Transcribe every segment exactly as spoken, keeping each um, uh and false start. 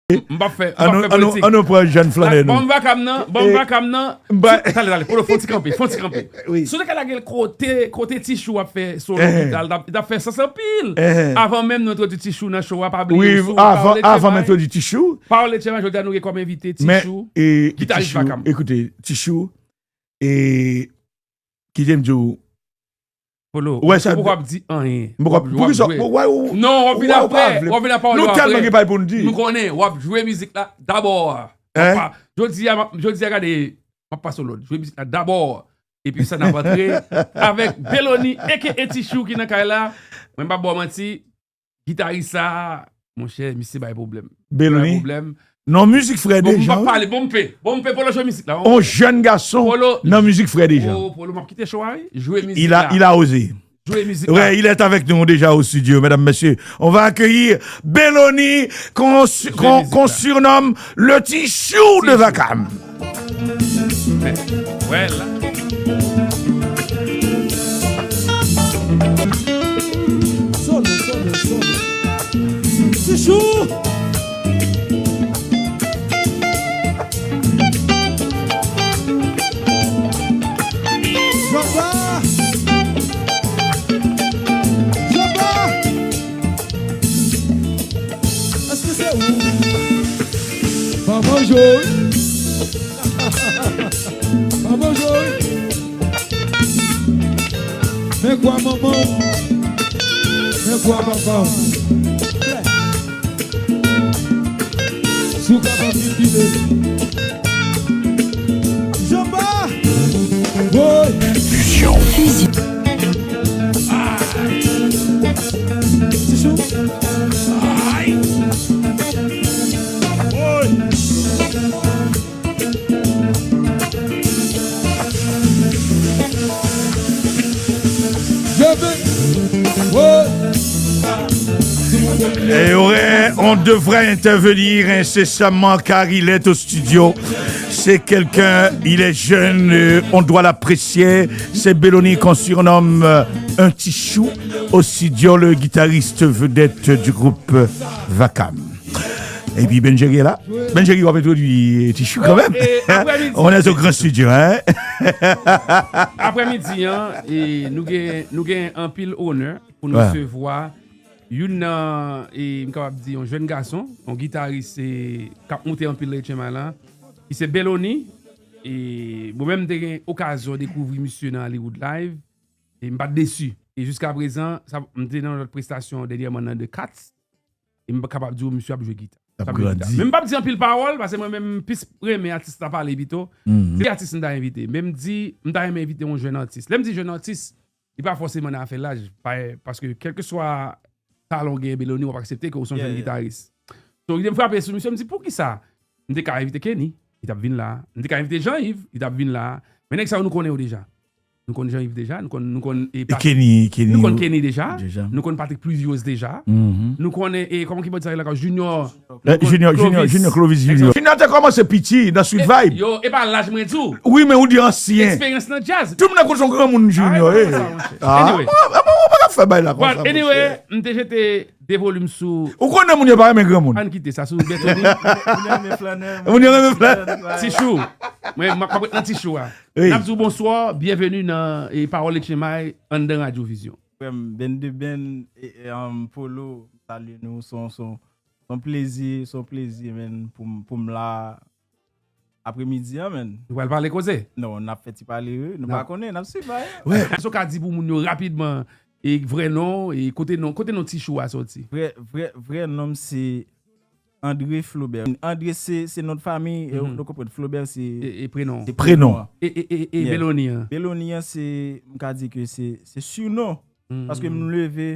M p ap fè, m p ap fè politik. Ann nou pran jèn flannè nou. Ban m vakam nan, ban m vakam nan. Talè, talè, Polo, fon ti kanpe, fon ti kanpe. Si w te ka lage l kote, kote Tichou ap fè solo gita, l t ap, l t ap fè sans anpil. Avan menm nou entwodui Tichou nan show a, pa bliye sou Pawòl Etchemay. Avan entwodui Tichou. Pawòl Etchemay, jodi a nou gen kòm envite Tichou, gitaris Vakam. Ekoute, Tichou, e, kite m di w, Polo, ou poko ap di anyen. Poukisa? Non, w ap vin apre, w ap vin apre. Nou tèlman gen bagay pou n di. Nou konnen, w ap jwe mizik la dabò. Jodi a, jodi a, gade, m ap pase w lòd. Jwe mizik la dabò. Epi sa n ap antre avèk Belony aka Tichou ki nan kay la. Mwen m p ap ba w manti. Gitaris sa, monchè, misye bay pwoblèm. Belony. Bay pwoblèm. Non, mizik frè Dejan. Bon, m p ap pale, bon, m pe, bon, m pe, Polo jwe mizik la. On jèn gason nan mizik frè Dejan. Oh, Polo, m ap kite show a, wi. Jwe mizik la. Il a, il a osé. Jwe mizik la. Ouais, il est avec nous déjà au studio, mesdames, messieurs. On va accueillir Belony, qu'on su-, qu'on, qu'on surnomme le Tichou de Vakam. Wè la. Solo, solo, solo. Tichou! Jòba! Jòba! Èske se ou? Manman Jory. Manman Jory. Men kwa manman w. Men kwa papa w. Si w kapab vin pile. Jòba! Woy! Fusion. Fusion. Tichou. Ay. Woy. Et ouais, on devrait intervenir incessamment car il est au studio. C'est quelqu'un, il est jeune, euh, on doit l'apprécier. C'est Belony qu'on surnomme, euh, un Tichou au studio, le guitariste vedette du groupe, euh, Vakam. Epi Benjeri la. Benjeri, w ap entwodui Tichou kanmenm. On est au grand studio, hein? Aprèmidi an, e, nou gen, nou gen anpil onè pou nou resevwa youn nan, e, m kapab di, yon jèn gason, yon gitaris, e, k ap moute anpil nan Etchemay la, ki se Belony. E mwen menm, m te gen okazyon dekouvri misye nan Hollywood Live. E m pa t desi. E jiska prezan, sa, m te nan yon lòt prestasyon dènyèman nan The Cats. E m kapab di w, misye ap jwe gita. L ap grandi. Men m p ap di anpil pawòl, paske mwen menm, m plis renmen atis la pale pito. Se atis m ta envite. Men m di, m ta renmen envite yon jèn atis. Lè m di jèn atis, li pa fòseman nan afè laj, pa, paske kèlkeswa talan w genyen, Belony, w ap aksepte ke w se yon jèn gitaris. So, lide m frape sou misye, m di, "Poukisa?" M te ka envite Kenny, li t ap vin la. M te ka envite Jean Yves, li t ap vin la. Men nèg sa yo, nou konnen yo deja. Nou konn Jean Yves deja, nou konn, nou konn, e, Kenny, Kenny, nou konn Kenny deja, nou konn Patrick Pluviose deja, nou konnen, e, kòman ki bòt sa rele ankò, Junior, Junior, Junior Clovis Junior. Junior te kòmanse piti nan Sweet Vibes. Yo, e pa laj mwen di w. Wi, men ou di ansyen. Eksperyans nan djaz. Tout moun konn son granmoun Junior, e. Anyway. Mwen, mwen, mwen pa ka fè bay la konsa, anyway, m te jete de volim sou. Ou konnen moun yo pa renmen granmoun. Ann kite sa sou Bètoni. Moun yo renmen flannè. Moun yo renmen flannè. Tichou. Mwen, m ap ret nan Tichou a. N ap di w bonswa, byenveni nan, e, Pawòl Etchemay anndan Radyo Vizyon. Frè m, Ben de Ben, e, e, um, Polo, m salye nou, se yon, se yon, se yon plezi, se yon plezi, men, pou m, pou m la aprèmidi an, men. Nou pral pale koze? Non, n ap fè ti pale, wi. Nou pa konnen, n ap swiv, wi. Èske w ka di pou moun yo rapidman, e, vrè non, e kote non, kote non Tichou a soti? Vrè, vrè, vrè non m se André Flaubert. André se, se non de fanmi, e, nou konprann. Flaubert se, e, e prenon. Se prenon an. E, e, e, e Belony an? Belony an se, m ka di ke se, se surnom. Paske m leve,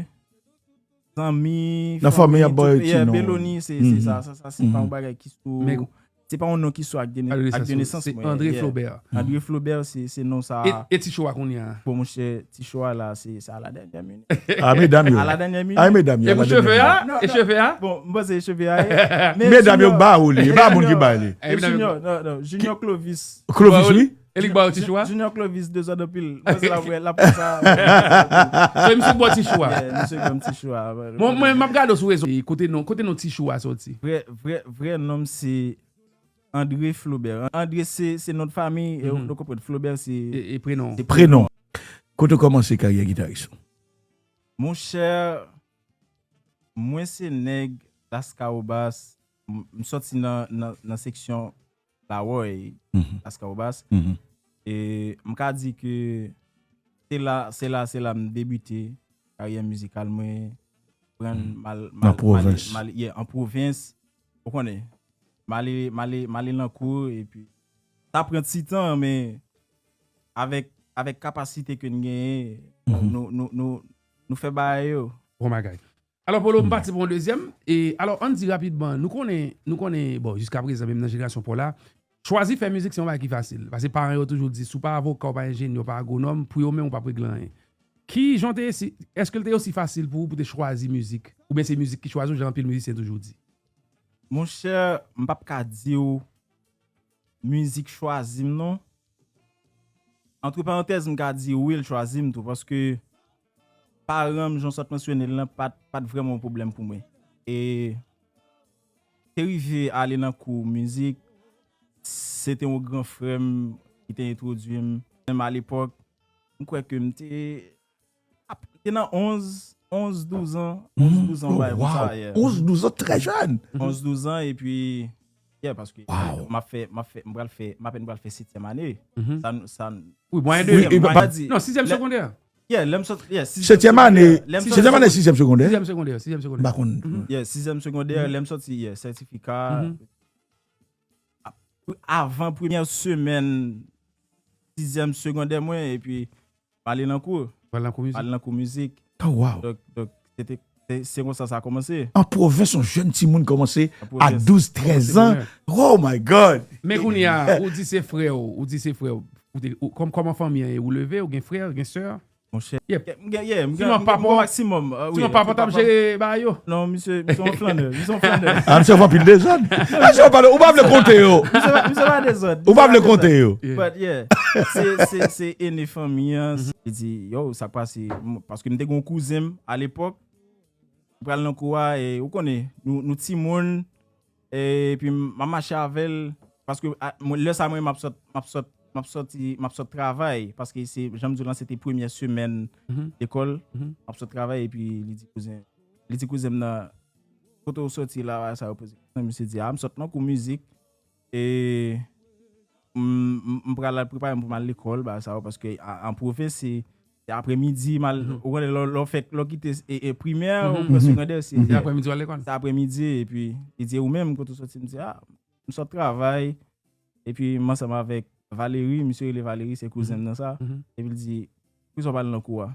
zanmi, nan fanmi ap ba yo ti non. Belony, se, se sa, sa, sa, se pa yon bagay ki sou, se pa yon non ki sou ak de, ak de nesans mwen. Se André Flaubert. André Flaubert, se, se non sa. E, e Tichou a kounye a? Bon, monchè, Tichou a la, se, se a la dènyè minit. A, medam yo. A la dènyè minit. A, medam yo. E pou cheve a? E cheve a? Bon, m panse cheve a, e, men medam yo ba ou li, e pa moun ki ba li. E Junior, non, non, Junior Clovis. Clovis, wi. E li k ba yo ti chou a? Junior Clovis dezòd anpil. Mwen se la wè, la pou sa. So, misye k ba w ti chou a? Yeah, misye k ba m ti chou a. Bon, mwen, m ap gade w sou rezo. E kote non, kote non ti chou a soti? Vrè, vrè, vrè non m se André Flaubert. André se, se non de famiy, e nou konprann Flaubert se E, e prenon. Se prenon. Kote w kòmanse karyè gitaris ou? Monchè, mwen se nèg Laskawobas. M, m sòti nan, nan, nan seksyon Lawòy, Laskawobas. E m ka di ke se la, se la, se la m debite karyè mizikal mwen. Pran m al, m al, m al, yeah, an pwovens. Ou konnen, m ale, m ale, m ale nan kou, epi sa pran ti tan, men avèk, avèk kapasite ke n genyen, nou, nou, nou, nou fè bagay yo. Bon bagay. Alò, Polo, m pati pou yon dezyèm. E, alò, ann di rapidman, nou konnen, nou konnen, bon, jiska prezan, menm nan jenerasyon pa w la, chwazi fè mizik se yon bagay ki fasil. Paske paran yo toujou di, si w pa avoka, w pa enjenyè, w pa agwonòm, pou yo menm, ou p ap regle anyen. Ki jan w te, èske l te osi fasil pou ou pou te chwazi mizik? Oubyen se mizik ki chwazi w, jan anpil mizisyen toujou di? Monchè, m p ap ka di w mizik chwazi m non. Antre parantèz, m ka di wi, l chwazi m tou, paske paran m, jan w sot mansyone l lan, pa t, pa t vrèman yon pwoblèm pou mwen. E te rive ale nan kou mizik, se te yon gran frè m ki te entwodui m. Menm alepòk, m kwè ke m te, ap, te nan onz, onz, douz an, onz, douz an, bagay konsa, yeah. Onz, douz an, trè jèn. Onz, douz an, epi, yeah, paske m ap fè, m ap fè, m pral fè, m apèn pral fè setyèm ane. Sa, sa, wi, mwayen de, non, sizyèm segondè. Yeah, lè m sot, yeah, setyèm ane, setyèm ane, sizyèm segondè? Sizyèm segondè, sizyèm segondè. M pa konn. Yeah, sizyèm segondè, lè m soti, yeah, sètifika. Avan premyè semèn sizyèm segondè mwen, epi m ale nan kou. Pral nan kou mizik. M ale nan kou mizik. Oh, wow. Donk, donk, se te, se, se konsa sa kòmanse. An pwovens, yon jèn timoun kòmanse a douz, trèz an. Oh my God. Men kounye a, ou di se frè w, ou di se frè w. Ou te, ou, kòm, kòman fanmi an ye? Ou leve, ou gen frè, ou gen sè? Monchè, m gen, yeah, m gen, m gen maksimòm. Sinon, papa t ap jere bagay yo. Non, misye, misye yon flannè, misye yon flannè. Ah, misye fè anpil dezòd. Misye pa, ou pa vle konte yo. Misye, misye pa dezòd. Ou pa vle konte yo. But yeah, se, se, se ene fanmi an. Li di, yo, sa k pase? Paske m te gen yon kouzen m alepòk. M pral nan kou a, e ou konnen, nou, nou timoun, epi m ap mache avè l, paske a, mwen, lè sa mwen, m ap sot, m ap sot, m ap soti, m ap sot travay, paske se, jan m di w lan, se te premyè semèn lekòl, m ap sot travay, epi li di kouzen, li di kouzen m nan, kote w soti la, sa yo poze kesyon, misye di, a, m sot nan kou mizik, e m, m, m pral al prepare m pou m al lekòl, bagay sa yo, paske a, an pwovens, se, se aprèmidi, m al, ou konnen, lè, lè w fèk, lè w kite, e, e, primè, ou pran segondè, se aprèmidi w al lekòl. Se aprèmidi, epi, li di, ou menm, kote w soti? M di, a, m sot travay, epi m ansanm avèk Valéry, misye rele Valéry, se kouzen m nan sa, epi l di, poukisa w pa al nan kou a?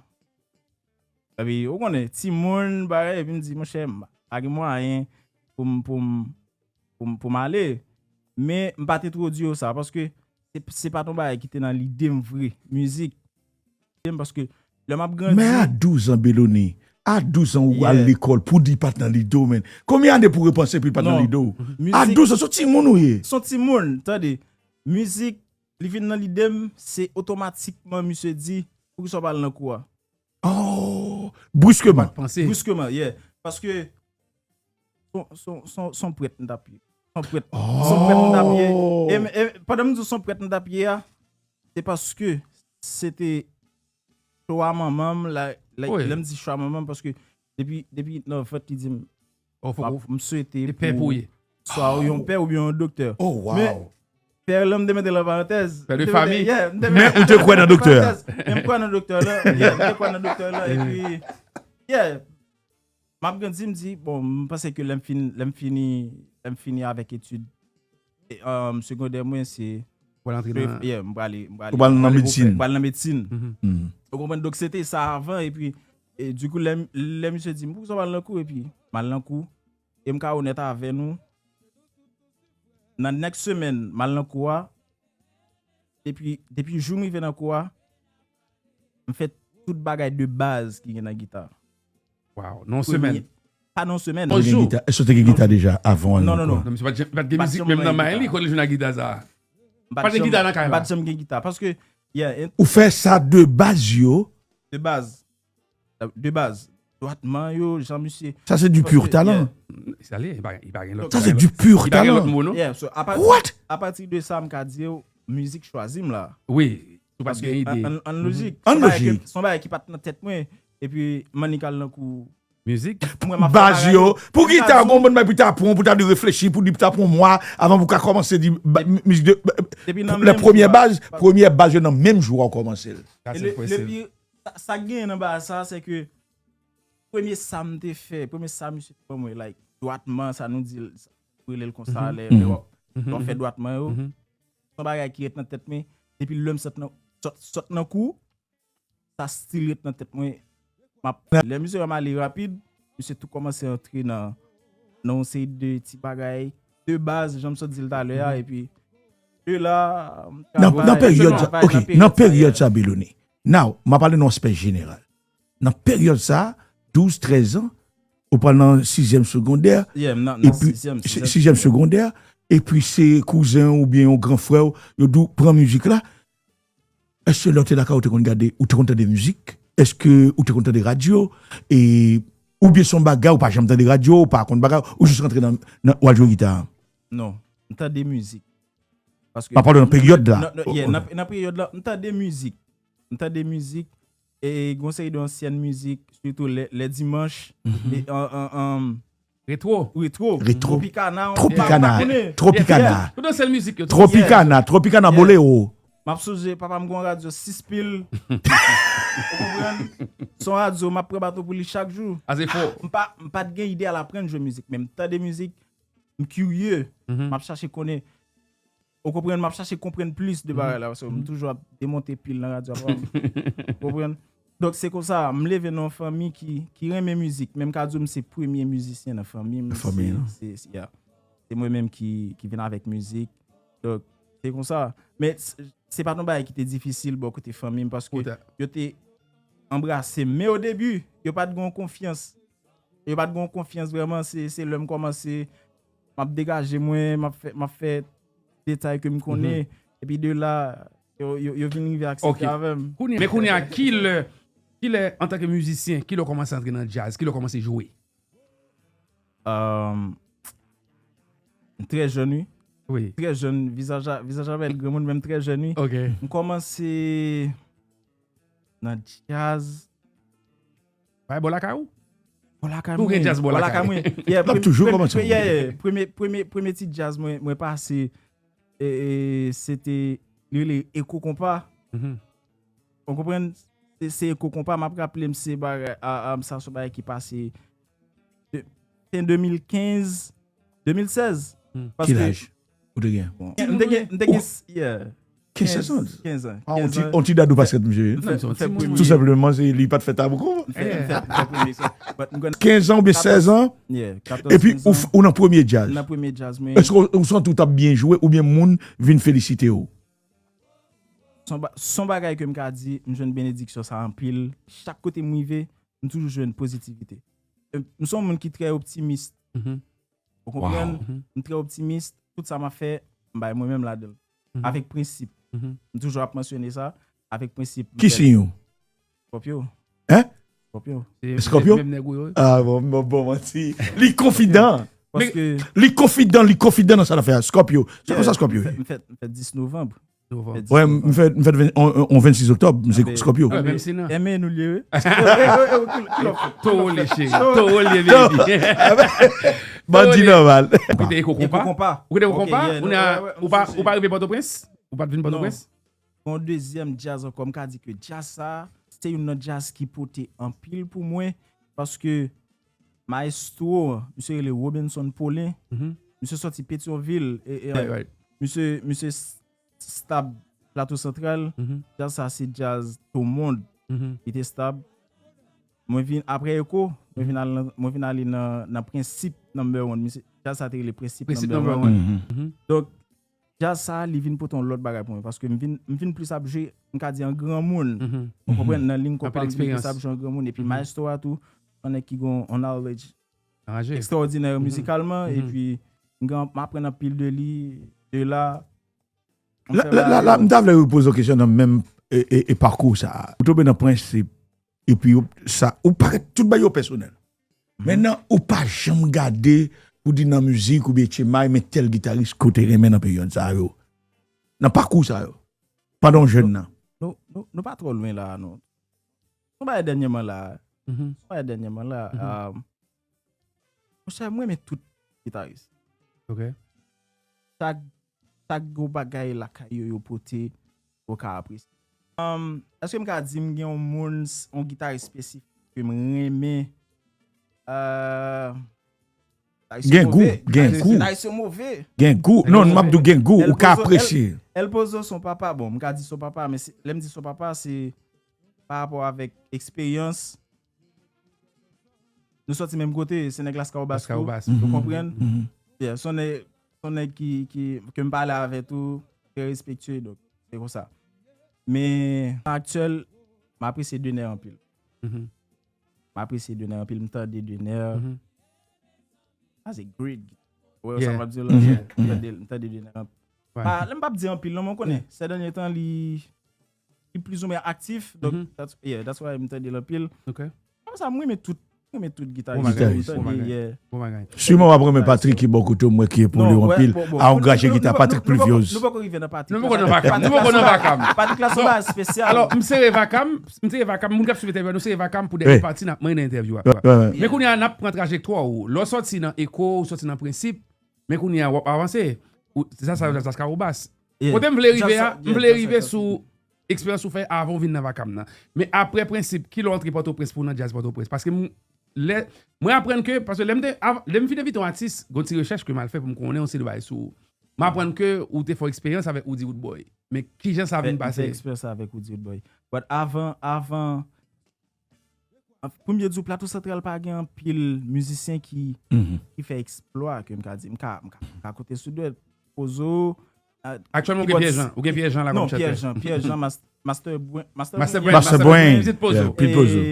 Epi, ou konnen, timoun, bagay, epi m di, monchè, m pa gen mwayen pou m, pou m, pou m, pou m ale. Men, m pa t entwodui yo sa, paske se, se pa t yon bagay ki te nan lide m vre, mizik. Lide m paske lè m ap grandi. Men a douz an, Belony, a douz an, ou al lekòl, pou di pa t nan lide w, men. Konbyen ane pou repanse pou li pa t nan lide w? A douz an, se yon timoun ou ye. Se yon timoun, tande. Mizik, li vin nan lide m, se otomatikman, misye di, poukisa w pa al nan kou a? Oh, briskeman. Briskeman, yeah. Paske son, son, son, son prèt m t ap ye. Son prèt, son prèt m t ap ye. E, e pandan m di w son prèt m t ap ye a, se paske se te chwa manman m, la, la, lè m di chwa manman m, paske depi, depi nan vant li di m, Oh, fòk ou, m swete pou swa ou yon pè oubyen yon doktè. Oh, wow. Men pè lan, m te mete l an parantèz. Pè de fanmi. Yeah, m te mete, men ou te kwè nan doktè a? Men m kwè nan doktè la. Yeah, m te kwè nan doktè la. Epi, yeah, m ap grandi, m di, bon, m panse ke lè m fin, lè m fini, lè m fini avèk etid, e, um, segondè mwen, se, yeah, m prale, m prale, m prale nan medsin. M prale nan medsin. Ou konprann? Donk, se te sa avan, epi, e, dikou, lè, lè misye di m, poukisa w pa al nan kou? Epi, m al nan kou. E m ka onèt avè nou, nan next semèn, m al nan kou a, depi, depi jou m rive nan kou a, m fè tout bagay de baz ki gen nan gita. Wow, nan yon semèn? Pa nan yon semèn. Yon jou. Èske w te gen gita deja avan w al nan kou a? Non, non, non. Non, misye pa t gen mizik menm nan may li, kote l jwenn ak gita sa a? M pa t gen gita nan kay la. M pa t janm gen gita. Paske, yeah, Ou fè sa de baz yo. De baz. De baz. Dwatman yo, jan misye. Sa se du pur talent. Sa li, li pa gen lòt. Sa se du pur talent. Mo, non? Yeah, so, apati, What? Apati de sa, m ka di yo, mizik chwazi m la. Wi, ou pa t gen ide. An lojik. An lojik. Se yon bagay ki pa t nan tèt mwen. Epi, m annik al nan kou. Mizik. Mwen, m ap fè Baz bagay yo. yo. Pou M gita, ka di gon moun bay pou ta pran, pou ta de reflechi, pou di pou ta pran mwa, avan pou ka kòmanse di ba- m- mizik de. Depi nan Le menm premye jou a. Baz, premye baz yo nan menm jou a w kòmanse l. Sa E se le, prese. le pi, sa, sa k genyen nan bagay sa, se ke premye sa m te fè, premye sa misye te ban mwen, like, dwatman, sa nou di, l- sa, nou rele l konsa, lè lè w ap lè w ap fè dwatman yo. Se yon bagay ki ret nan tèt mwen, depi lè m sot nan, sot, sot nan kou, sa still ret nan tèt mwen. M ap, lè misye wè m ale rapid, misye tou kòmanse antre nan, nan yon seri de ti bagay de baz, jan m sot di l talè a, epi de la, m Nan, travay, nan peryòd m sa, travay ok, nan peryòd nan sa, peryòd yeah. Sa, Belonie. Now, m ap pale nan aspè jeneral. Nan peryòd sa, douz, trèz an, ou pral nan sizyèm segondè, Yeah, m nan, nan epi sizyèm, si- sizyèm. Sizyèm segondè, epi se kouzen w oubyen yon gran frè w, yo di w pran mizik la. Èske lè w te lakay ou te konn gade, ou te konn tande mizik? Èske ou te konn tande radyo? E, oubyen se yon bagay ou pa janm tande radyo, ou pa konn bagay, ou jis rantre nan, nan w al jwe gita? Non, m tande mizik. Paske M ap pale nan peryòd la. Nan, nan, yeah, nan, nan peryòd la, m tande mizik. M tande mizik. E gon seri de ansyen mizik, sitou lè, lè dimanch. E, an, an, an, Retwo. Retwo. Retwo. Tropicana. Tropicana. Ou pa konnen. Tropicana. Tout ansyen mizik yo. Tropicana, Tropicana, Yeah. Bolero. M ap sonje, papa m gon radyo sis pil. Ou konprann? Se yon radyo, m ap pran baton pou li chak jou. Ase fo. M pa, m pa t gen ide al aprann jwe mizik, men m tande mizik, m kirye. M ap chache konnen. Ou konprann, m ap chache konprann plis de bagay la, paske m toujou ap demonte pil nan radyo a. Ou konprann? Donk, se konsa, m leve nan yon fanmi ki, ki renmen mizik, men m ka di w m se premye mizisyen nan fanmi m. Nan fanmi, Se- non? Se se- yeah. Se mwen menm ki, ki vin avèk mizik. Donk, se konsa. Men s- se pa t yon bagay ki te difisil bò kote fanmi m, paske Ou ta- yo te anbrase m. Men o debi, yo pa t gen yon konfyans. Yo pa t gen yon konfyans vrèman. Se se lè m kòmanse, m ap degaje mwen, m ap fè, m ap fè detay ke m konnen. Epi de la, yo, yo, yo vin rive aksepte Ok. avè m. Men kounye a, ki lè, ki lè, antanke mizisyen, ki lè w kòmanse antre nan djaz, ki lè w kòmanse jwe? Um, m trè jèn, wi. Wi. Trè jèn, vizaj a- vizaj avèk granmoun, men m trè jèn, wi. Ok. M kòmanse nan djaz. Bay bò lakay ou? Bò lakay Tou gen mwen. djaz bò lakay. Mwen. Yeah, L ap premye- toujou premye- kòmanse premye- yon yeah, premye, premye, premye ti djaz mwen, mwen pase, e, e, se te, li rele Eko Konpa. Mhm. Ou konprann? Se, se Eko Konpa, m ap raple m se bagay, a, a, sa se yon bagay ki pase de, se de mil kenz, de mil sèz. Hmm. Paske- Ki laj ou te gen? Bon, m te gen, m te gen, yeah. Kenz, sèz an? Kenz an. Ah, on Kenz ti, an. On ti dadou pa sèt, mesye. M fè- m fè premye. Tou senpleman, se li pa t fè tabou. M fè- m fè- m fè premye sa. But m gonna- Kenz an oubyen sèz an? Yeah, katòz, Epi kenz ou, an. F- ou nan premye djaz. Nan premye djaz, mwen. Èske ou, ou santi w t ap byen jwe oubyen moun vin felisite w? Se yon ba- se yon bagay ke m ka di, m jwenn benediksyon sa anpil. Chak kote m rive, m toujou jwenn pozitivite. E, m se yon moun ki trè optimis. Mhm. Ou konprann? Wow. M trè optimis. Tout sa m ap fè, m bay mwen menm ladan l. Avèk prensip. Mhm. M toujou ap mansyone sa. Avèk prensip. m Ki fè l. Siy ou? Scorpio. Hein? Scorpio. Se- Scorpio? Menm nèg ou yo. Ah, bon, bon, bon, manti. Li konfidan. Paske Li konfidan, li konfidan nan sa l ap fè a. Scorpio. Se konsa Scorpio m ye. fèt, m fèt, m fèt dis novanm. Novanm. Wè, m fèt, m fèt ven- on, on vennsis oktòb, m se Scorpio. Ah, menm si nan. Enmen nou liye, wi. Toro liye, cheri. Toro liye, baby. Bandi nòmal. Ou koute Eko Konpa? Konpa. Ou koute Eko Ok, Konpa? yeah, Ou non, na- ouais, ouais, ou pa- m sonje. Ou pa rive Pòtoprens? Ou pa t vin Pòtoprens? Yon dezyèm djaz ankò, m ka di ke djaz sa, se youn nan djaz ki pote anpil pou mwen, paske maestro, misye rele Robinson Paulin, Mhm. misye sòti Petyonvil, e, e, Right, right. misye, misye s- stab Plato Santral, Mhm. djaz sa se djaz tou mond, Mhm. li te stab. Mwen vin, apre Eko, mwen vin al nan, mwen vin ale nan, nan Prensip number one, misye, djaz sa te rele Prensip Prensip number number one. one. Mhm. Mhm. Donk, djaz sa, li vin pote yon lòt bagay pou mwen, paske m vin, m vin plis ap jwe, m ka di an granmoun. Mhm. Ou konprann, nan liy konpa, m vin plis ap jwe an granmoun. Epi maestro a tou, yon nèg ki gon yon knowledge Anraje. ekstraòdinè Mhm. mizikalman, Mhm. epi m gen, m aprann anpil de li, de la, La, la, la, la, m ta vle repoze w kesyon nan menm e, e, e pakou sa a. Ou tonbe nan prensip, epi ou, sa, ou parèt tout bagay yo pèsonèl. Men nan, ou pa janm gade pou di nan mizik oubyen etcetera, men tèl gitaris ke w te renmen nan peryòd sa yo. Nan pakou sa yo. Pandan w jèn nan. Nou, nou, nou pa twò lwen la, non. Yon bagay dènyèman la. Yon bagay dènyèman la. Monchè, mwen renmen tout gitaris. Ok. Chak, chak gwo bagay lakay yo, yo pote, ou ka apresye. Um, èske m ka di m gen yon moun, yon gitaris espesifik ke m renmen? Euh, Gen gou, gen gou. Gen gou. Non, m ap di w gen gou, ou ka apresye. El Pozo se yon papa, bon, m ka di se yon papa, men lè m di se yon papa, se pa rapò avèk eksperyans. Nou sòti menm kote, se nèg Laskawobas tou. Ou konprann? Yeah, se yon nèg, se yon nèg ki, ki, ke m pale avè tou, trè respektye, donk, se konsa. Men, aktyèl, m apresye Dener anpil. M apresye Dener anpil, m tande Dener. Sa se great. Ou wè sa m ap di w la? M tande, m tande Dener anpil. Pa, lè m p ap di anpil, non, men w konnen, sè dènye tan, li, li plizoumwen aktif. Donk, that's, yeah, that's why m tande l anpil. Apre sa, m renmen tout, m renmen tout gitaris. M tande, yeah. Siman w ap renmen Patrick ki bò kote w, m wè ki epole w anpil. A yon graje gita, Patrick Pluviose. Nou poko rive nan Patrick. Nou poko nan vakam. Nou poko nan vakam. Patrick la se yon bagay espesyal. Alò, m sere vakam, m sere vakam, moun k ap swiv entèvyou a, nou sere vakam pou dènye pati n ap mennen entèvyou a. Men kounye a, n ap pran trajektwa ou. Lè w sòti nan Eko, ou sòti nan Prensip, men kounye a, w ap avanse. Ou, se sa, sa, Laskawobas. Kote m vle rive a, m vle rive sou eksperyans ou fè avan w vin nan vakam nan. Men apre Prensip, kilè w antre Pòtoprens pou w nan djaz Pòtoprens? Paske m, lè, mwen aprann ke, paske lè m te, av-, lè m vin envite yon atis, gen yon ti rechèch ke m al fè pou m konnen yon seri de bagay sou ou. M aprann ke ou te fè yon eksperyans avèk Roody Roodboy. Men kijan sa vin pase? M fè eksperyans avèk Roody Roodboy. But avan, avan, An, pou m byen di w, Plato Santral pa gen anpil mizisyen ki, ki fè eksplwa ke m ka di. M ka, m ka, m ka konte sou dwèt. Pozo. Aktyèlman, ou gen Pierre Jean. Ou gen Pierre Jean la kòm chantè. Non, Pierre Jean, Pierre Jean, Mas-, Master Brain. Master Brain. Master Brain. Pete Pozo.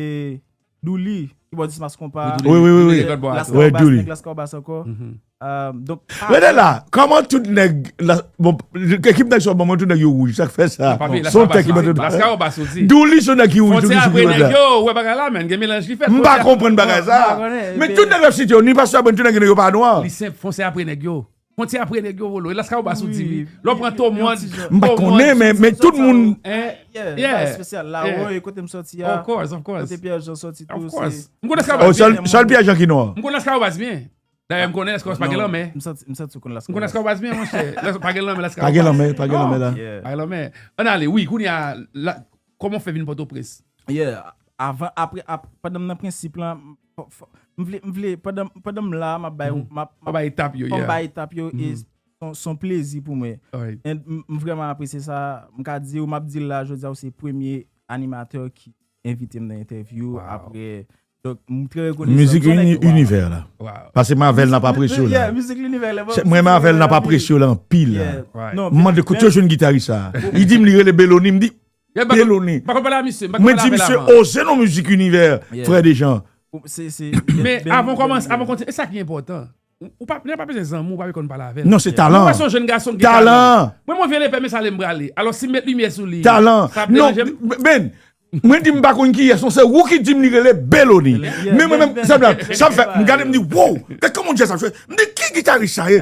Douli, kibòdis Mass Konpa. Wi, wi, wi, wi. Laskawobas, nèg Laskawobas ankò. Donk, rete la, kòman tout nèg la, bon, ekip nèg sa, bon, tout nèg yo wouj, sa k fè sa? Se yon tèt ki mete. Douli se yon nèg ki wouj, Douli se yon nèg ki wouj. Yo, wè bagay la, men, gen melanj ki fèt. M pa konprann bagay sa. Men tout nèg yo site yo, ni pastè Bwen, tout nèg yo pa nwa. Li senp, fonse apre nèg yo. Fwontyè apre nèg yo volo. E Laskawobas ou di wi. Lè w pran Tomwon. M pa konnen, men, men tout moun. Yeah, yeah. Espesyal. Lawoy, kote m sòti a. Of course, of course. Kote Pierre Jean sòti tou. Of course. M konn Laskawobas byen. Sèl Pierre Jean ki nwa. M konn Laskawobas byen. Dayè, m konnen Laskawobas pa gen lanmè. M santi, m santi w konn Laskawobas. M konn Laskawobas byen, monchè. Pa gen lanmè, Laskawobas. Pa gen lanmè, pa gen lanmè la. Pa gen lanmè. Ann ale, wi, kounye a, kòman w fè vin Pòtoprens? Yeah, avan, apre, ap-, pandan m nan Prensip lan, m vle, m vle, pandan, pandan m la, m ap bay, m ap, m ap bay etap yo, yeah. M ap bay etap yo, e se yon, se yon plezi pou mwen. And m, m vrèman apresye sa. M ka di w, m ap di l la, jodi a, ou se premye animatè ki envite m nan entèvyou. Apre, donk, m trè rekonesan. Mizik Linivè la. Paske m avè l, n ap apresye w la. Yeah, mizik Linivè la. Mwen, m avè l, n ap apresye w la anpil la. M mande kote yo jwenn gitaris sa. Li di m li rele Belony, m di, Belony. Mwen di misye oze non mizik Univè, frè Dejan. Men avan w kòmanse, avan w kontinye, e sa ki enpòtan. Ou pa, nèg pa bezwen zanmi, ou pa bezwen konn pale avè l. Non, se talan. Mwen wè se yon jèn gason ki gen talan. Mwen, mwen vye lepè, men sa ale m prale. Alò, si m met limyè sou li, sa ap deranje m? Men, mwen di m pa konn kiyès, non, se ou ki di m li rele Belony. Men mwen menm, sa m, sa m fè, m gade, m di, wow, gad kòman djaz ap jwe. M di, ki gitaris sa ye?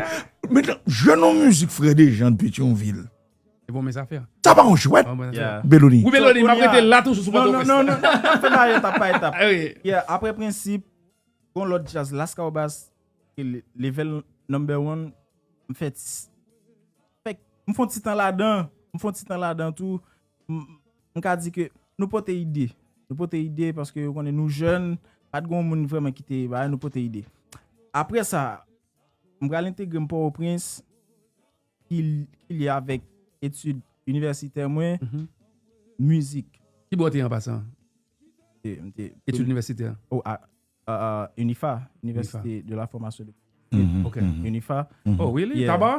Men, jwenn yon mizik frè Dejan de Petyonvil. Sa pa yon jwèt, Belony. Wi, Belony, m ap rete la toujou sou Pòtoprens. Non, non, non, non, fè bagay etap pa etap. Yeah, apre Prensip, gon lòt djaz, Laskawobas, ki le-, level number one, m fè ti, fèk, m fè yon ti tan ladan, m fè yon ti tan ladan tou, m, m ka di ke nou pote ide. Nou pote ide paske yo konnen nou jèn, pa t gon moun vrèman ki te, bagay, nou pote ide. Apre sa, m pral entegre m Pòtoprens, ki, ki lye avèk etid inivèsitè mwen, mizik. Ki bò w te ye an pasan? M te, m te, etid inivèsitè. Oh, a, a, a, UNIFA, Université de la Formation de. Ok. UNIFA. Oh, really? Yeah. Taba?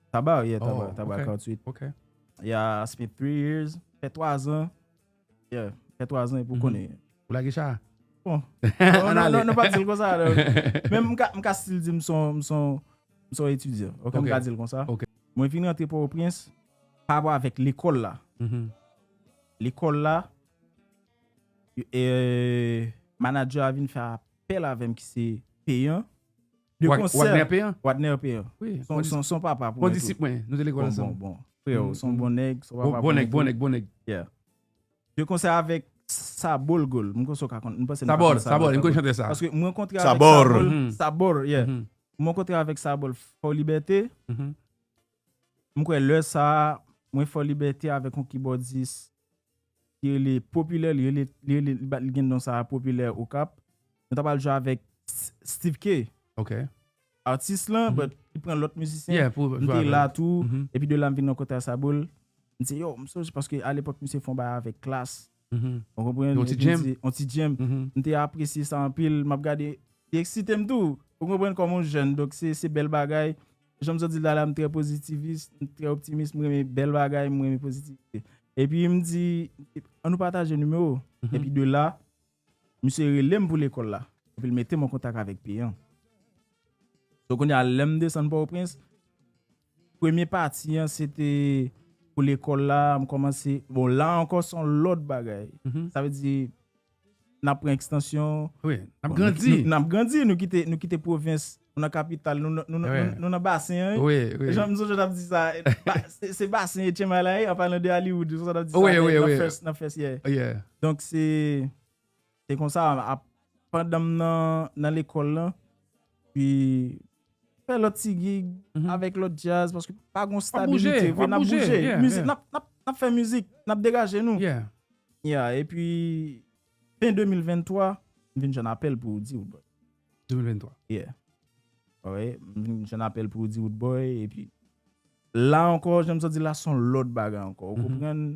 Taba, yeah, Taba, oh, Taba ok. Quarante-huit. Ok. Yeah, I spent three years, fè twa zan. Yeah, fè twa zan epi w konnen. Ou lage cha? Bon. Non, non, non, nou pa di l konsa, non. Men m ka, m ka still di m se yon, m se yon, m se yon etidyan. Ok, m ka di l konsa. Ok. Mwen vin rantre Pòtoprens. pa rapò avèk lekòl la. Lekòl la, e, manadjè a vin fè apèl avè m ki se Peyan. De konsè. Wadner Peyan? Wadner Peyan. Wi. Son, son, son papa pou mwen tou. Bon disip mwen, nou te lekòl ansanm. Bon, bon, bon. Frè, son bon nèg, son papa pou mwen tou. Bon nèg, bon nèg, bon nèg. Yeah. De konsè avèk Sabol Gol. Mwen panse w ka konn, mwen panse nou ka konn Sabol. Sabol, Sabol, mwen konn chante sa. Paske mwen rankontre avèk Sabol. Sabol, yeah. Mwen rankontre avèk Sabol Fò Libète. M kwè lè sa a, mwen Fò Libète avèk yon kibòdis ki rele Popilè, li rele, li rele, li ba, li gen non sa a, Popilè Okap. Nou ta pral jwe avèk S-, Steve K. Ok. Atis lan, but li pran lòt mizisyen. Yeah, pou, m te la tou, epi de la m vin rankontre Sabol. M di, yo, m sonje paske alepòk misye fè yon bagay avèk Klass. Ou konprann? Yon ti jam. Yon ti jam. M te apresye sa anpil. M ap gade, li eksite m tou. Ou konprann kòm yon jèn. Donk, se, se bèl bagay. Jan m sot di l la, m trè pozitivis, m trè optimis, m renmen bèl bagay, m renmen pozitivite. Epi m di, ann nou pataje nimewo. Epi de la, misye rele m pou lekòl la. Epi l mete m an kontak avèk Peyan. So, kounye a, lè m desann Pòtoprens, premye pati an, se te pou lekòl la, m kòmanse, bon, la ankò, se yon lòt bagay. Sa vle di, n ap pran ekstansyon. Wi, n ap grandi. N ap grandi, nou kite, nou kite pwovens, nou nan kapital, nou, nou, nou, nou, nou nan basen an, wi. Wi, wi. Jan m sonje t ap di sa, ba-, se, se basen Etchen Malay, an palan de Hollywood, se sa t ap di sa, wi, wi, nan, wi, nan first, nan first, yeah. Yeah. Donk, se, se konsa, ap, pandan m nan, nan lekòl lan, pi fè lòt ti gig avèk lòt djaz, paske pa gon stabilite, vre, n ap bouje. Mizik, n ap, n ap, n ap fè mizik, n ap degaje nou. Yeah, epi, fen de mil venntwa, m vin jwenn apèl pou Roody Roodboy. De mil venntwa. Yeah. Wi, m vin jwenn apèl pou Roody Roodboy, epi la ankò, jan m sot di la, se yon lòt bagay ankò. Ou konprann?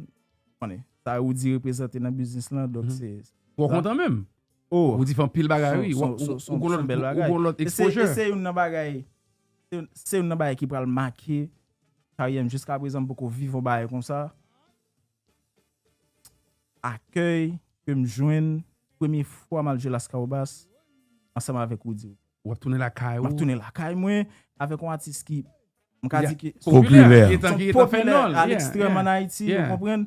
Konnen, sa Roody reprezante nan biznis lan, donk se... Ou kontan menm? Oh. Roody fè anpil bagay, wi. Ou gon lòt, ou gon lòt exposure. E se, e se youn nan bagay, se, se youn nan bagay ki pral make karyè m. Jiska prezan, m poko viv yon bagay konsa. Akèy ke m jwenn premye fwa m al jwe Las Caobas ansanm avèk Roody. W ap tounen lakay ou? M ap tounen lakay mwen avèk yon atis ki, m ka di ki popilè. Ki gentan, ki gentan fè non l, à l'extrême en Ayiti, ou konprann?